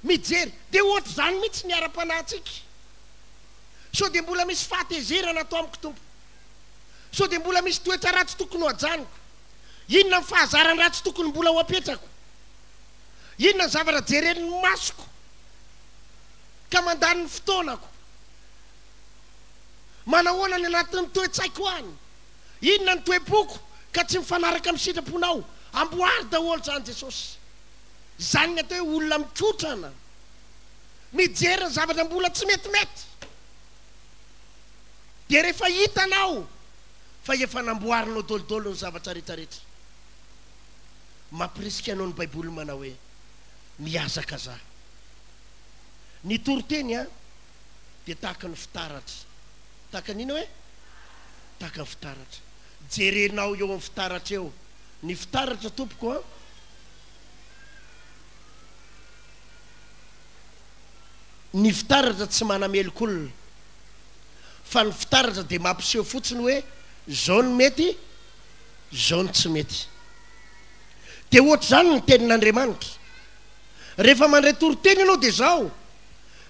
Mijery. Dia ohatr'izany mihitsy ny ara-panahintsika. Sao dia mbola misy fahatezerana ato amiko Tompo? Sao dia mbola misy toetra ratsy tokony ho ajanoko? Inona ny fahazaran-dratsy tokony mbola ho apetrako? Inona ny zavatra jeren'ny masoko ka mandany ny fotoanako? Manahoana ny anatin'ny toe-tsaiko any? Inona ny toe-poko ka tsy mifanaraka amin'ny sitraponao? Amboary daholo izany Jesosy. Izany ny atao hoe olona mikotrana, mijery ny zavatra mbola tsy metimety. Dia rehefa hitanao fa efa namboarinao dolidoly ny zavatra rehetrarehetra, mampirisika anao ny Baiboly manao hoe, Mihazakazaha. Ny toriteny an, dia tahaka ny fitaratra. Tahaka ny inona hoe? Tahaka ny fitaratra. Jerenao eo amin'ny fitaratra eo. Ny fitaratra tompoko an, ny fitaratra tsy manameloka olona. Fa ny fitaratra dia mampiseho fotsiny hoe zao no mety, zao no tsy mety. Dia ohatr'izany ny tenin'Andriamanitra. Rehefa mandray toriteny ianao dia zao,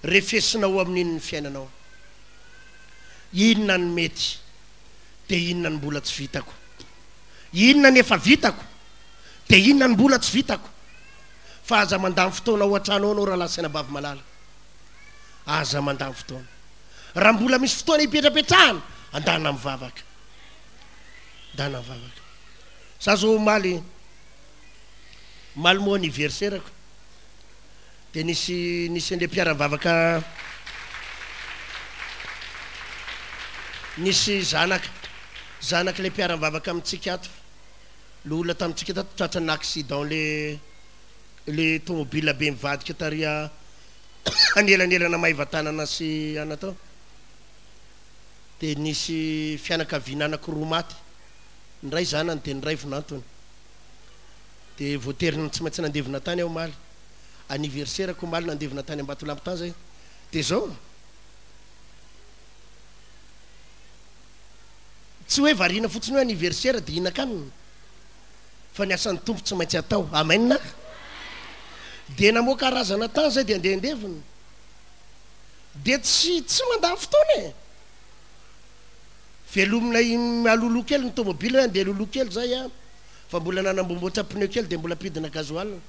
refesinao amin'iny ny fiainanao. Inona no mety, dia inona no mbola tsy vitako. Inona ny efa vitako, dia inona no mbola tsy vitako. Fa aza mandany fotoana ao an-trano ao ianao rahalahy sy anabavy malala. Aza mandany fotoana. Raha mbola misy fotoana hipetrapetrahana, andana mivavaka. Andana mivavaka. Za zao omaly, omaly moa anniversaire-ko, dia nisy nisy an'ilay mpiara-mivavaka, nisy zanaka, zanak'ilay mpiara-mivavaka amintsika ato, le olona tamintsika tato tratran'ny accident le le tomobile be nivadika tary anelanelana Maevatanana sy ana tao dia nisy fianakaviana anakiroa maty, ny iray zanany dia ny iray vinantony. Dia voatery tsy maintsy nandevina tany aho omaly. Anniversaire-ko omaly nandevina tany Ambatolampy tany zay. Dia izao, tsy hoe variana fotsiny hoe anniversaire dia hihinan-kanina. Fa ny asan'ny Tompo tsy maintsy atao. Amen. Dia namoaka razana tany zay dia andeha handevina. Dia tsy tsy mandany fotoana e. Velomina aloloha kely ny tomobile hoe andeha aloloha kely zay an. Fa mbola nanambomboatra pneu kely dia mbola ampidina gasoil.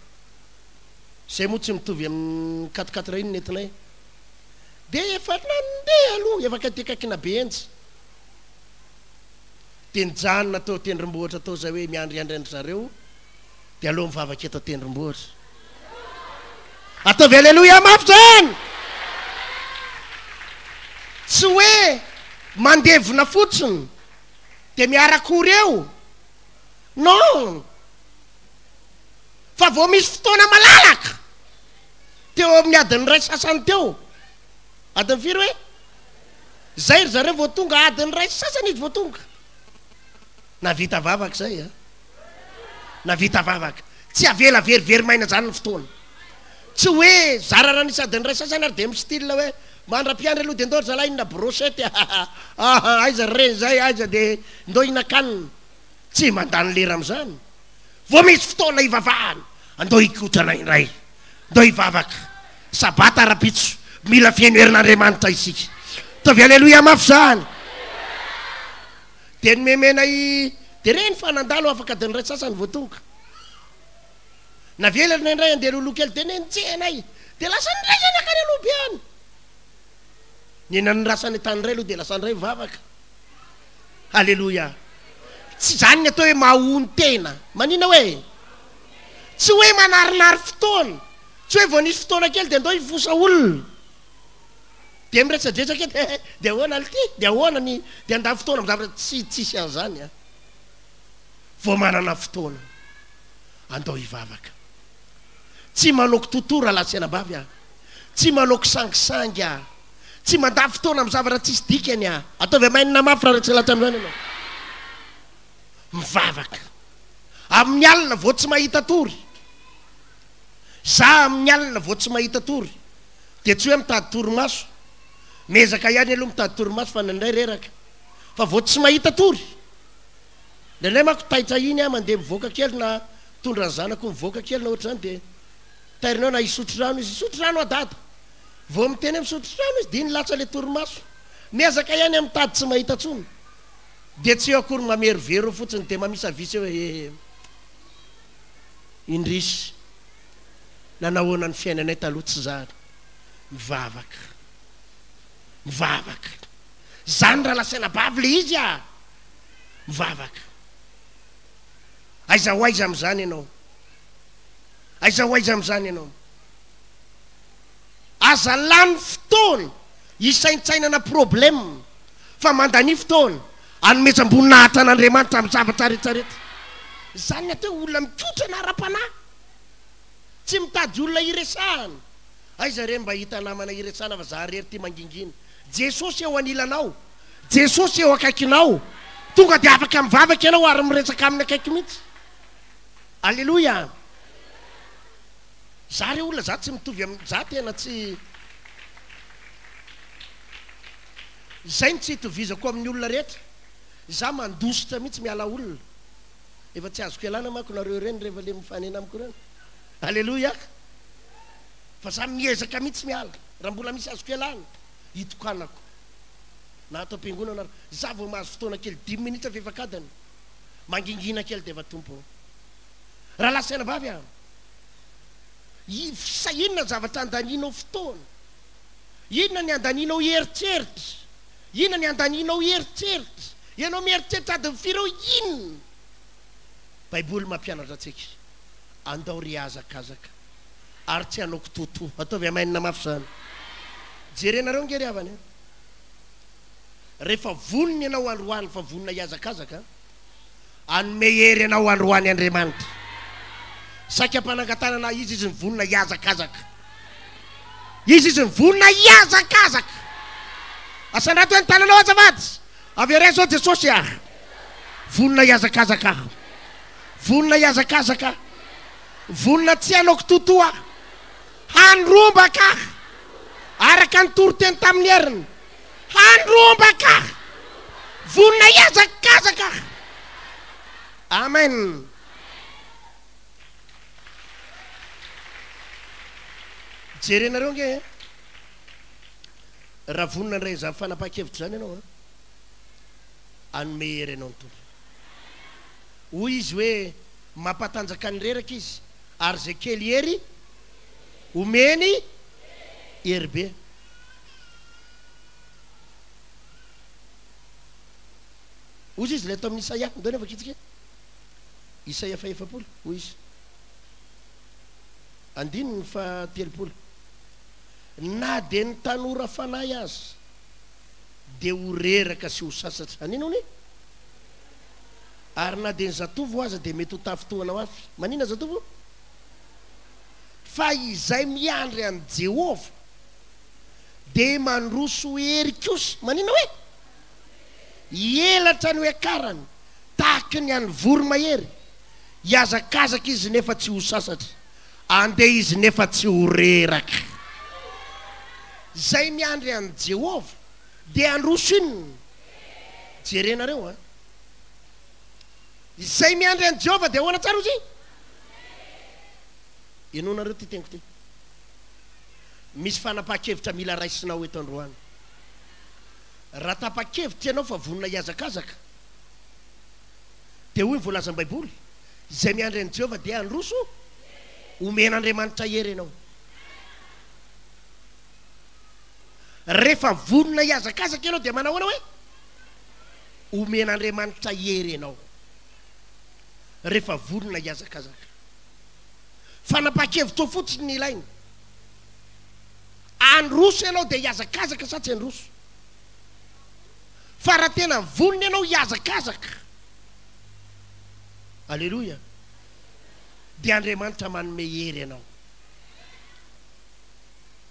Zay moa tsy mitovy amin'ny quatre quatre iny nentinay. Dia efa nandeha aloha, efa akaiky akaikina Behenjy. Dia nijanona teo an-tendrombohitra teo izay hoe miandriandry an-dry zareo, dia aleo mivavaka eto an-tendrombohitra. Ataovy Aleloia mafy izany! Tsy hoe mandevona fotsiny dia miara-kory eo. Non! Fa vao misy fotoana malalaka, teo amin'ny adiny iray sasany teo, adiny firy hoe? Zay ry zareo vao tonga adiny iray sy sasany izy vao tonga. Navita vavaka zay a. Navita vavaka. Tsy avela verivery maina zany ny fotoana. Tsy hoe zara raha nisy adiny iray sasany ary dia mi-style hoe mandra-piandry aloha dia ndao ry zalahy hinana brochette ahaha aiza ry reny zay aiza dia ndao hihinan-kanina. Tsy mandany lera amin'izany. Vao misy fotoana hivavahana, andao hikotrana indray. Ndao hivavaka. Sabata rahampitso, mila feno herin'Andriamanitra isika. Ataovy aleloia mafy izany. Dia nomemena i dia reny fa nandalo afaka adiny iray sasany vao tonga. Navelana indray andeha loloha kely dia nenjehanay. Dia lasa indray izay nankany aloha be any. Ny nandrasany tany indray aloha dia lasa indray mivavaka. Aleloia. Tsy izany ny atao hoe mahonon-tena. Manina hoe? Tsy hoe manarinary fotoana, tsy hoe vao nisy fotoana kely dia ndao hifosa olona. Dia miresadresaka eto eh, dia ahoana lty, dia ahoana ny, dia handany fotoana amin'ny zavatra tsy tsisy an'izany an. Vao manana fotoana, andao hivavaka. Tsy manao kitotoa rahalahy sy anabavy ah. Tsy manao kisangisangy ah. Tsy mandany fotoana amin'ny zavatra tsisy dikany ah. Ataovy amainina mafy raha resy lahatra amin'izany ianao. Mivavaka. Amin'ny alina vao tsy mahita tory. Za amin'ny alina vao tsy mahita tory dia tsy hoe mitady torimaso. Miezaka ihany aloha mitady torimaso fa indraindray reraka. Fa vao tsy mahita tory. Indraindray manko taitra iny aho mandeha mivoaka kely na mitondra ny zanako mivoaka kely na ohatr'izany dia tairina eo na hisotro rano izy, hisotro rano aho dada. Vao miteny hoe misotro rano izy dia iny latsa ilay torimaso. Miezaka ihany aho mitady tsy mahita intsony. Dia tsy eo akory mamerovero eo fotsiny dia mamisavisa eo hoe indrisy nanahoana ny fiainanay taloha tsy zany. Mivavaka. Mivavaka. Zany raha lasaina bavy le izy ah! Mivavaka. Aiza ho aiza amin'izany ianao? Aiza ho aiza amin'izany ianao? Aza lany fotoana hisaintsainana problème fa mandania fotoana hanomezam-boninahitra an'Andriamanitra amin'ny zavatra rehetrarehetra. Izany ny atao hoe olona mikotrana ara-panahy. Tsy mitady olona hiresahana. Aiza re mba hahita namana hiresahana fa za rery ty mangingina. Jesosy eo anilanao. Jesosy eo akaikinao. Tonga dia afaka mivavaka ianao ary miresaka aminy akaiky mihitsy. Aleloia. Za re olona za tsy mitovy am za tena tsy Zay no tsy itovizako amin'ny olona rehetra. Za mandositra mihitsy miala olona. Efa tsy azoko ialana manko nareo ireny rehefa le mifanena amiko ireny. Aleloia. Fa za miezaka mihitsy miala. Raha mbola misy azoko ialana, itokanako. Na ato am-piangonana ary. Za vao mahazo fotoana kely dimy minitra fefak'adiny. Mangingina kely dia efa Tompo ô. Rahalahy sy anabavy a! Sa inona ny zavatra andanianao fotoana? Inona ny andanianao eritreritra? Inona ny andanianao eritreritra? Ianao mieritreritra adiny firy eo inona? Baiboly mampianatra antsika, andao ry hihazakazaka ary tsy hanao kitoatoa. Ataovy amen mafy izany. Jerenareo ange ry havana e! Rehefa vonona ianao androany fa vonona hihazakazaka, Hanome hery anao androany Andriamanitra. Saika mpanangan-tanana izy izy nivonona hihazakazaka. Izy izy nivonona hihazakazaka. Asandrato hoe ny tananao azafady. Avereno zao Jesosy ah. Vonona hihazakazaka aho. Vonona hihazakazaka aho. Vonona tsy hanao kitoatoa aho. Handrombaka aho. Araka ny toriteny tamin'ny heriny. Handrombaka aho. Vonona hihazakazaka aho. Amen. Jerenareo ange e. Raha vonona handray izany fanapahan-kevitra izany ianao an, hanome hery anao ny Tompo. Hoy Izy hoe, Mampatanjaka ny reraka Izy, ary izay kely hery, omeny hery be. Hoy izy ilay ato amin'ny Isaia, ndao anie vakitsika e. Isaia fahefapolo, hoy izy. Andininy fahatelopolo. Na dia ny tanora fanahy aza dia ho reraka sy ho sasatra. Anina hono e? Ary na dia ny zatovo aza dia mety ho tafintohana mafy. Manina zatovo? Fa izay miandry an'i Jehovah dia mandroso hery kosa. Manina hoe? Hielatra no hiakarany, tahaky ny an'ny voromahery. Hihazakazaka izy nefa tsy ho sasatra, handeha izy nefa tsy ho reraka. Izay miandry an'i Jehovah dia handroso inona? Jerenareo an! Izay miandry an'i Jehovah dia ahoana tsara ozy? Henoinareo ity teniko ity. Misy fanapahan-kevitra mila raisinao eto androany. Raha tapa-kevitra ianao fa vonona hihazakazaka, dia hoy ny voalazan'ny Baiboly, Izay miandry an'i Jehovah dia handroso, homen'Andriamanitra hery ianao. Rehefa vonona hihazakazaka ianao dia manahoana hoe? Omen'Andriamanitra hery ianao. Rehefa vonona hihazakazaka. Fanapahan-kevitra fotsiny ny ilaina. Handroso ianao dia hihazakazaka sa tsy handroso? Fa raha tena vonona ianao hihazakazaka, Aleloia, dia Andriamanitra manome hery anao.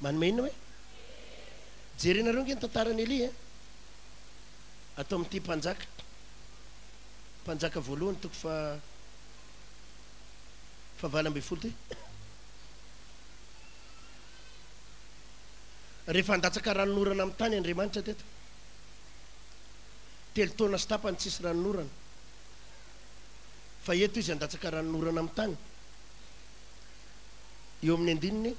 Manome inona hoe? Jerenareo ange ny tantaran'i Elia e! Ato amin'ity Mpanjaka, Mpanjaka voalohany toko faha faha-18 ity. Rehefa handatsaka ranonorana amin'ny tany Andriamanitra teto, telo taona sy tapany tsisy ranonorana, fa eto Izy handatsaka ranonorana amin'ny tany, eo amin'ny andininy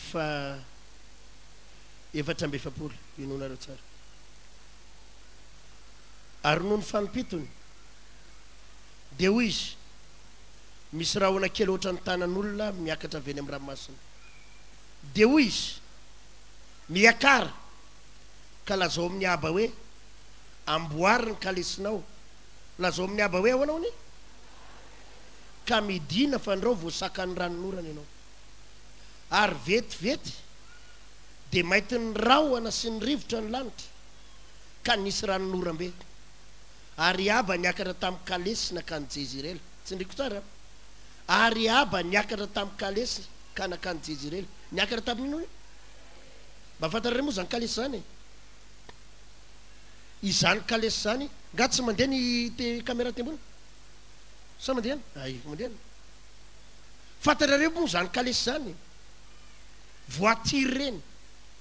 faha 44, henoinareo tsara. Ary nony fanimpitony, dia hoy Izy, Misy rahona kely hoatran'ny tanan'olona miakatra avy eny amin'ny ranomasina. Dia hoy izy, Miakara, ka lazao amin'i Ahaba hoe, 'Amboary ny kalesinao. Lazao amin'i Ahaba hoe ahoana hono? Ka midìna fandrao voasakan'ny ranonorana ianao. Ary vetivety dia maintin'ny rahona sy ny rivotra ny lanitra, ka nisy ranonoram-be. Ary Ahaba niakatra tamin'ny kalesy nankany Jezirela. Tsindriko tsara an! Ary Ahaba niakatra tamin'ny kalesy ka nankany Jezirela. Niakatra tamin'ny inona hono? Mba fantatrareo moa izany kalesy izany e? Izany kalesy izany, nga tsy mandeha ny te caméra aty ambony? Sa mandeha any? Ay, mandeha any. Fantatrareo moa izany kalesy izany? Voiture ireny,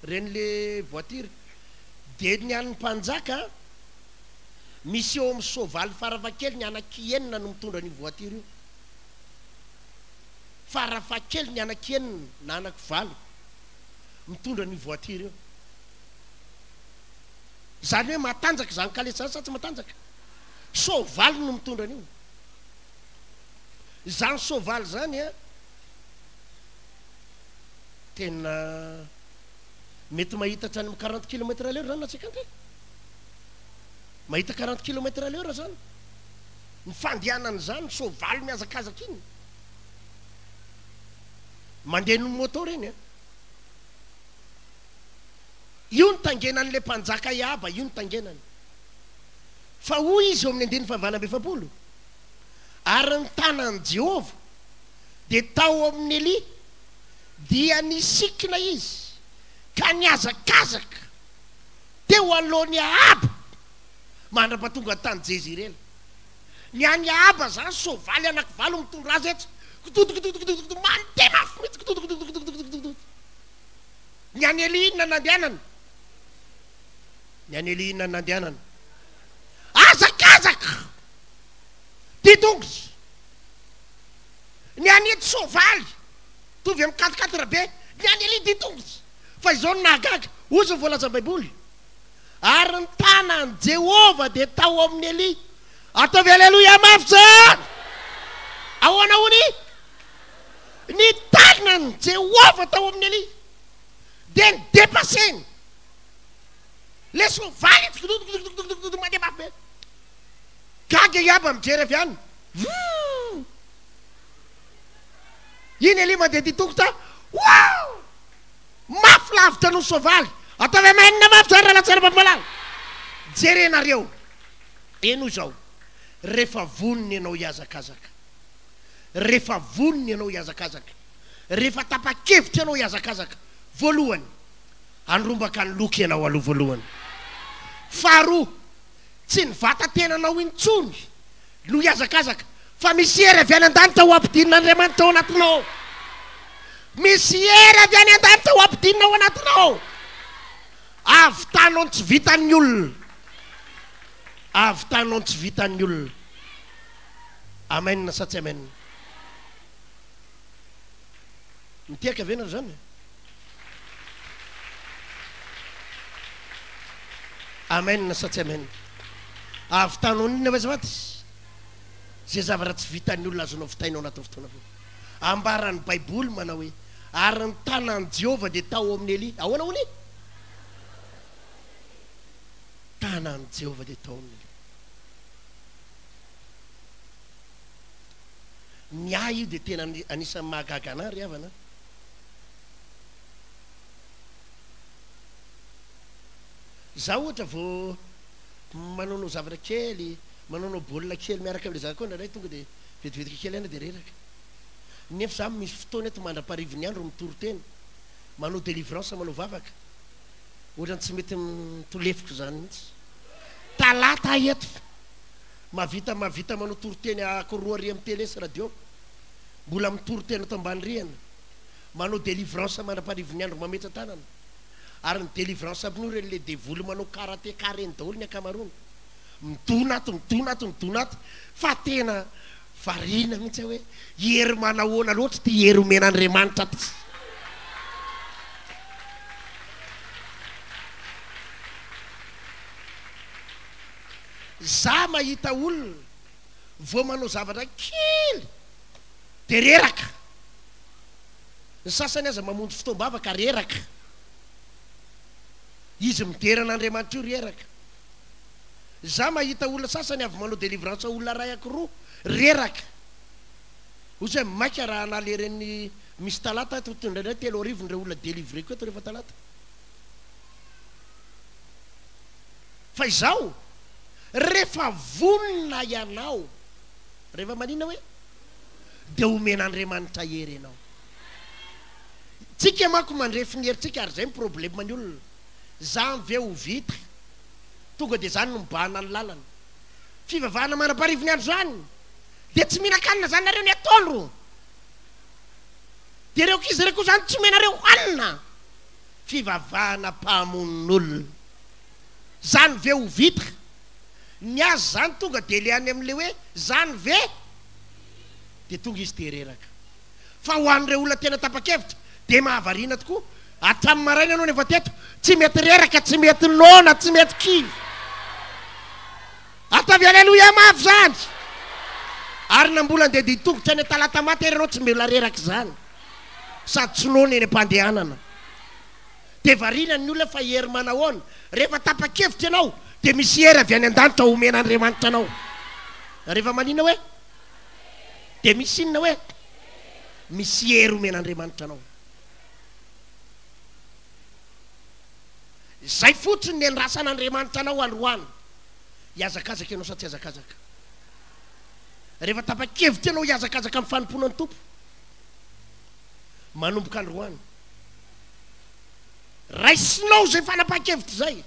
ireny le voiture. Dia ny an'ny mpanjaka, Misy eo amin'ny soavaly farafahakeliny anaky enina no mitondra an'io voiture io. Farafahakeliny anaky enina na anaky valo mitondra an'io voiture io. Izany hoe matanjaka izany kalesy izany sa tsy matanjaka? Soavaly no mitondra an'io. Izany soavaly izany an, tena mety mahita hatrany amin'ny quarante kilomètre à l'heure izany na cinquante e. Mahita quarante kilomètre à l'heure zany ny fandehanany zany, soavaly mihazakazaka iny. Mandeha noho moto reny an. Io ny tangenan'ilay mpanjaka Ahaba, io ny tangenany. Fa hoy izy eo amin'ny andininy fahavalo amby 40, Ary ny tanan'i Jehovah dia tao amin'i Elia, dia nisikina izy ka nihazakazaka teo anoloan'i Ahaba mandra-pahatonga tany Jezirela. Ny an'i Ahaba izany soavaly anakivalo mitondra azy etsy, kitotokotokotokotokoto, mandeha mafy mihitsy, kitotokotokotokotokoto. Ny an'i Elia inona nandehanany? Ny an'i Elia inona nandehanany? Hazakazaka! Dia tongotra. Ny an'i etsy soavaly, mitovy amin'ny quatre quatre be, ny an'i Elia dia tongotra. Fa izao no nahagaga, hoy izao voalazan'ny Baiboly, Ary ny tanan'i Jehovah dia tao amin'i Elia. Ataovy aleloia mafy izany! Ahoana hono? Ny tanan'i Jehovah tao amin'i Elia dia ni-depasser-ny. Ilay soavaly tsikidododododododod mandeha mafy be. Gaga i Aba mijery avy any. Vuuh! Iny Elia mandeha dia tongotra. Wow! Mafy lavitra noho soavaly. Ataovy amen mafy zany rahalahy tsara mampalahelo. Jerenareo. Henoy izao. Rehefa vonona ianao hihazakazaka. Rehefa vonona ianao hihazakazaka. Rehefa tapa-kevitra ianao hihazakazaka. Voalohany, handrombaka ny loka ianao aloha voalohany. Faharoa, tsy ny vata-tenanao intsony no hihazakazaka, fa misy hery avy any an-danitra ho ampidinin'Andriamanitra ao anatinao ao. Misy hery avy any an-danitra ho ampidinina ao anatinao ao. Ahavitanao ny tsy vitan'ny olona. Ahavitanao ny tsy vitan'ny olona. Amen sa tsy amen? Mitehaka ve nareo zany? Amen sa tsy amen? Ahavitanao inona ve azafady? Izay zavatra tsy vitan'ny olona azonao vitaina ao anatin'ny fotoana fohy. Ambaran'ny Baiboly manao hoe, Ary ny tanan'i Jehovah dia tao amin'i Elia. Ahoana hono e? Tanan'i Jehovah dia tao amin'i Elia. Ny ahy io dia tena anisan'ny mahagaga anah ry havana a! Izaho ohatra vao manaonao zavatra kely, manaonao baolina kely miaraka amin'ilay zanako indraindray tonga dia vetivetika kely aina dia reraka. Nefa izaho misy fotoana eto mandra-paharivin'ny andro mitory teny, manao délivrance, manao vavaka. Ohatran'ny tsy mety mitolefiko izany mihitsy. Talata aho eto. Mahavita mahavita manao toriteny anankiroa ary amin'ny télé sy radio. Mbola mitory teny ato ambany rihana. Manao délivrance mandra-paharivin'ny andro mametra-tanana. Ary ny délivrance amin'io ireny le devoly manao karate ka ireny daholo ny ankamaroany. Midona ato, midona ato, midona ato. Fa tena variana mihitsy aho hoe hery manahoana loatra ity hery omen'Andriamanitra ity. Za mahita olona vao manao zavatra kely de reraka. Ny sasany aza mamonjy fotoam-bavaka reraka. Izy midera an'Andriamanitra io reraka. Za mahita olona sasany avy manao délivrance olona ray akiroa reraka. Ohatry hoe maika raha hanala ireny misy talata ato indraindray 3000 ireo olona délivré-ko eto rehefa talata. Fa izao, rehefa vonona ianao, rehefa maninona hoe? Dia omen'Andriamanitra hery ianao. Tsika manko mandrefy ny herintsika ary izay ny problème ny olona. Zany ve ho vita? Tonga dia zany no mibahana ny lalana. Fivavahana mandra-paharivo ny andro zany? Dia tsy mihinan-kanina zany nareo ny atoandro? Dia ireo ankizy ireo koa zany tsy omenareo hanina? Fivavahana mpamono olona. Zany ve ho vita? Ny azy zany tonga de le any amle hoe zany ve? De tonga izy de reraka. Fa ho an'ireo olona tena tapa-kevitra de mahavariana tokoa. Hatramin'ny maraina ianao no efa teto, tsy mety reraka, tsy mety noana, tsy mety kivy. Ataovy aleloia mafy zany! Ary na mbola andeha dia tongotra any Talatamaty ary ianao tsy mbola reraka izany. Sady tsy noana eny am-pandehanana. Dia variana ny olona fa hery manahoana? Rehefa tapa-kevitra ianao dia misy hery avy any an-danitra omen'Andriamanitra anao. Rehefa manina hoe? Dia misy inona hoe? Misy hery omen'Andriamanitra anao. Izay fotsiny ny andrasan'Andriamanitra anao androany. Hihazakazaka ianao sa tsy hihazakazaka? Rehefa tapa-kevitra ianao hihazakazaka amin'ny fanompoana ny Tompo, manomboka androany, Raisinao izay fanapahan-kevitra izay.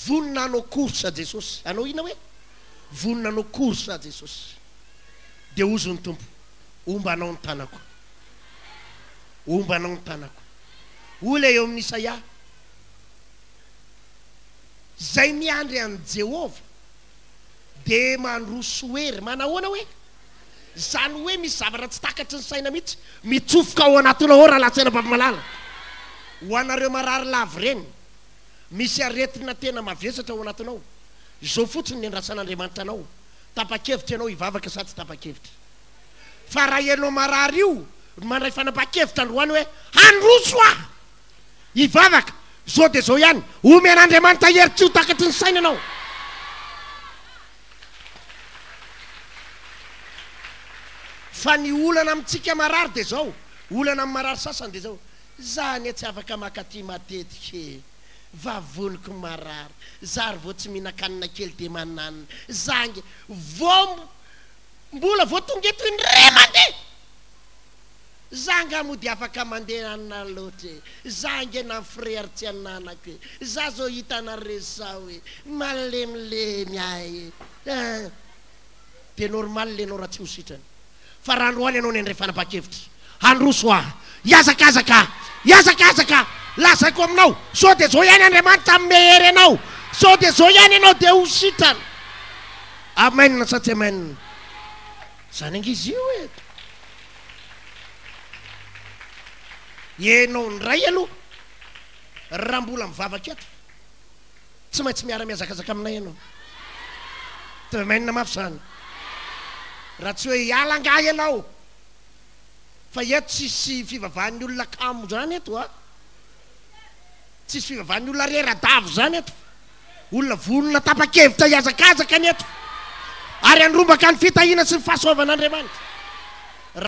Vonona hanao course Jesosy. Hanao inona hoe? Vonona hanao course Jesosy. Dia hozy ny Tompo, Homba anao ny tanako. Homba anao ny tanako. Hoy ilay eo amin'ny Isaia, Izay miandry an'i Jehovah dia mandroso hery. Manahoana hoe? Izany hoe misy zavatra tsy takatry ny saina mihitsy mitsofoka ao anatinao ao rahalahy sy anabavy malala. Ho anareo marary lava ireny, misy aretina tena mavesatra ao anatinao. Izao fotsiny ny andrasan'Andriamanitra anao, tapa-kevitra ianao hivavaka sa tsy tapa-kevitra? Fa raha ianao marary io no mandray fanapahan-kevitra androany hoe handroso aho hivavaka, izao dia izao ihany, omen'Andriamanitra hery tsy ho takatry ny saina ianao. Fa ny olana amintsika marary dia izao, olana amin'ny marary sasany dia izao, za anie tsy afaka makaty matetika e, vavoniko marary, za ary vao tsy mihinan-kanina kely dia mananina, za ange vao mbola vao tonga eto indray mandeha, za angaha moa dia afaka mandeha anona loatra e, za ange na frais ary tsy ananako e, za zao hitanareo zao e, malemilemy ahy e, eh. Dia normal enao raha tsy ho sitrana. Fa raha androany ianao nendray fanapahan-kevitra, handroso aho, hihazakazaka aho, hihazakazaka aho, lazaiko aminao, sao dia zao ihany Andriamanitra hanome hery anao, sao dia zao ihany ianao dia ho sitrana. Amen sa tsy amen? Zany ange izy io e. Ianao indray aloha raha mbola mivavaka eto. Tsy maintsy miara-mihazakazaka aminay ianao. Amen mafy izany. Raha tsy hoe hiala angaha ianao. Fa eto tsisy fivavahan'ny olona kamo izany eto a. Tsisy fivavahan'ny olona rera-dava izany eto. Olona vonona tapa-kevitra hihazakazaka ny eto. Ary handrombaka ny fitahiana sy ny fahasoavan'Andriamanitra.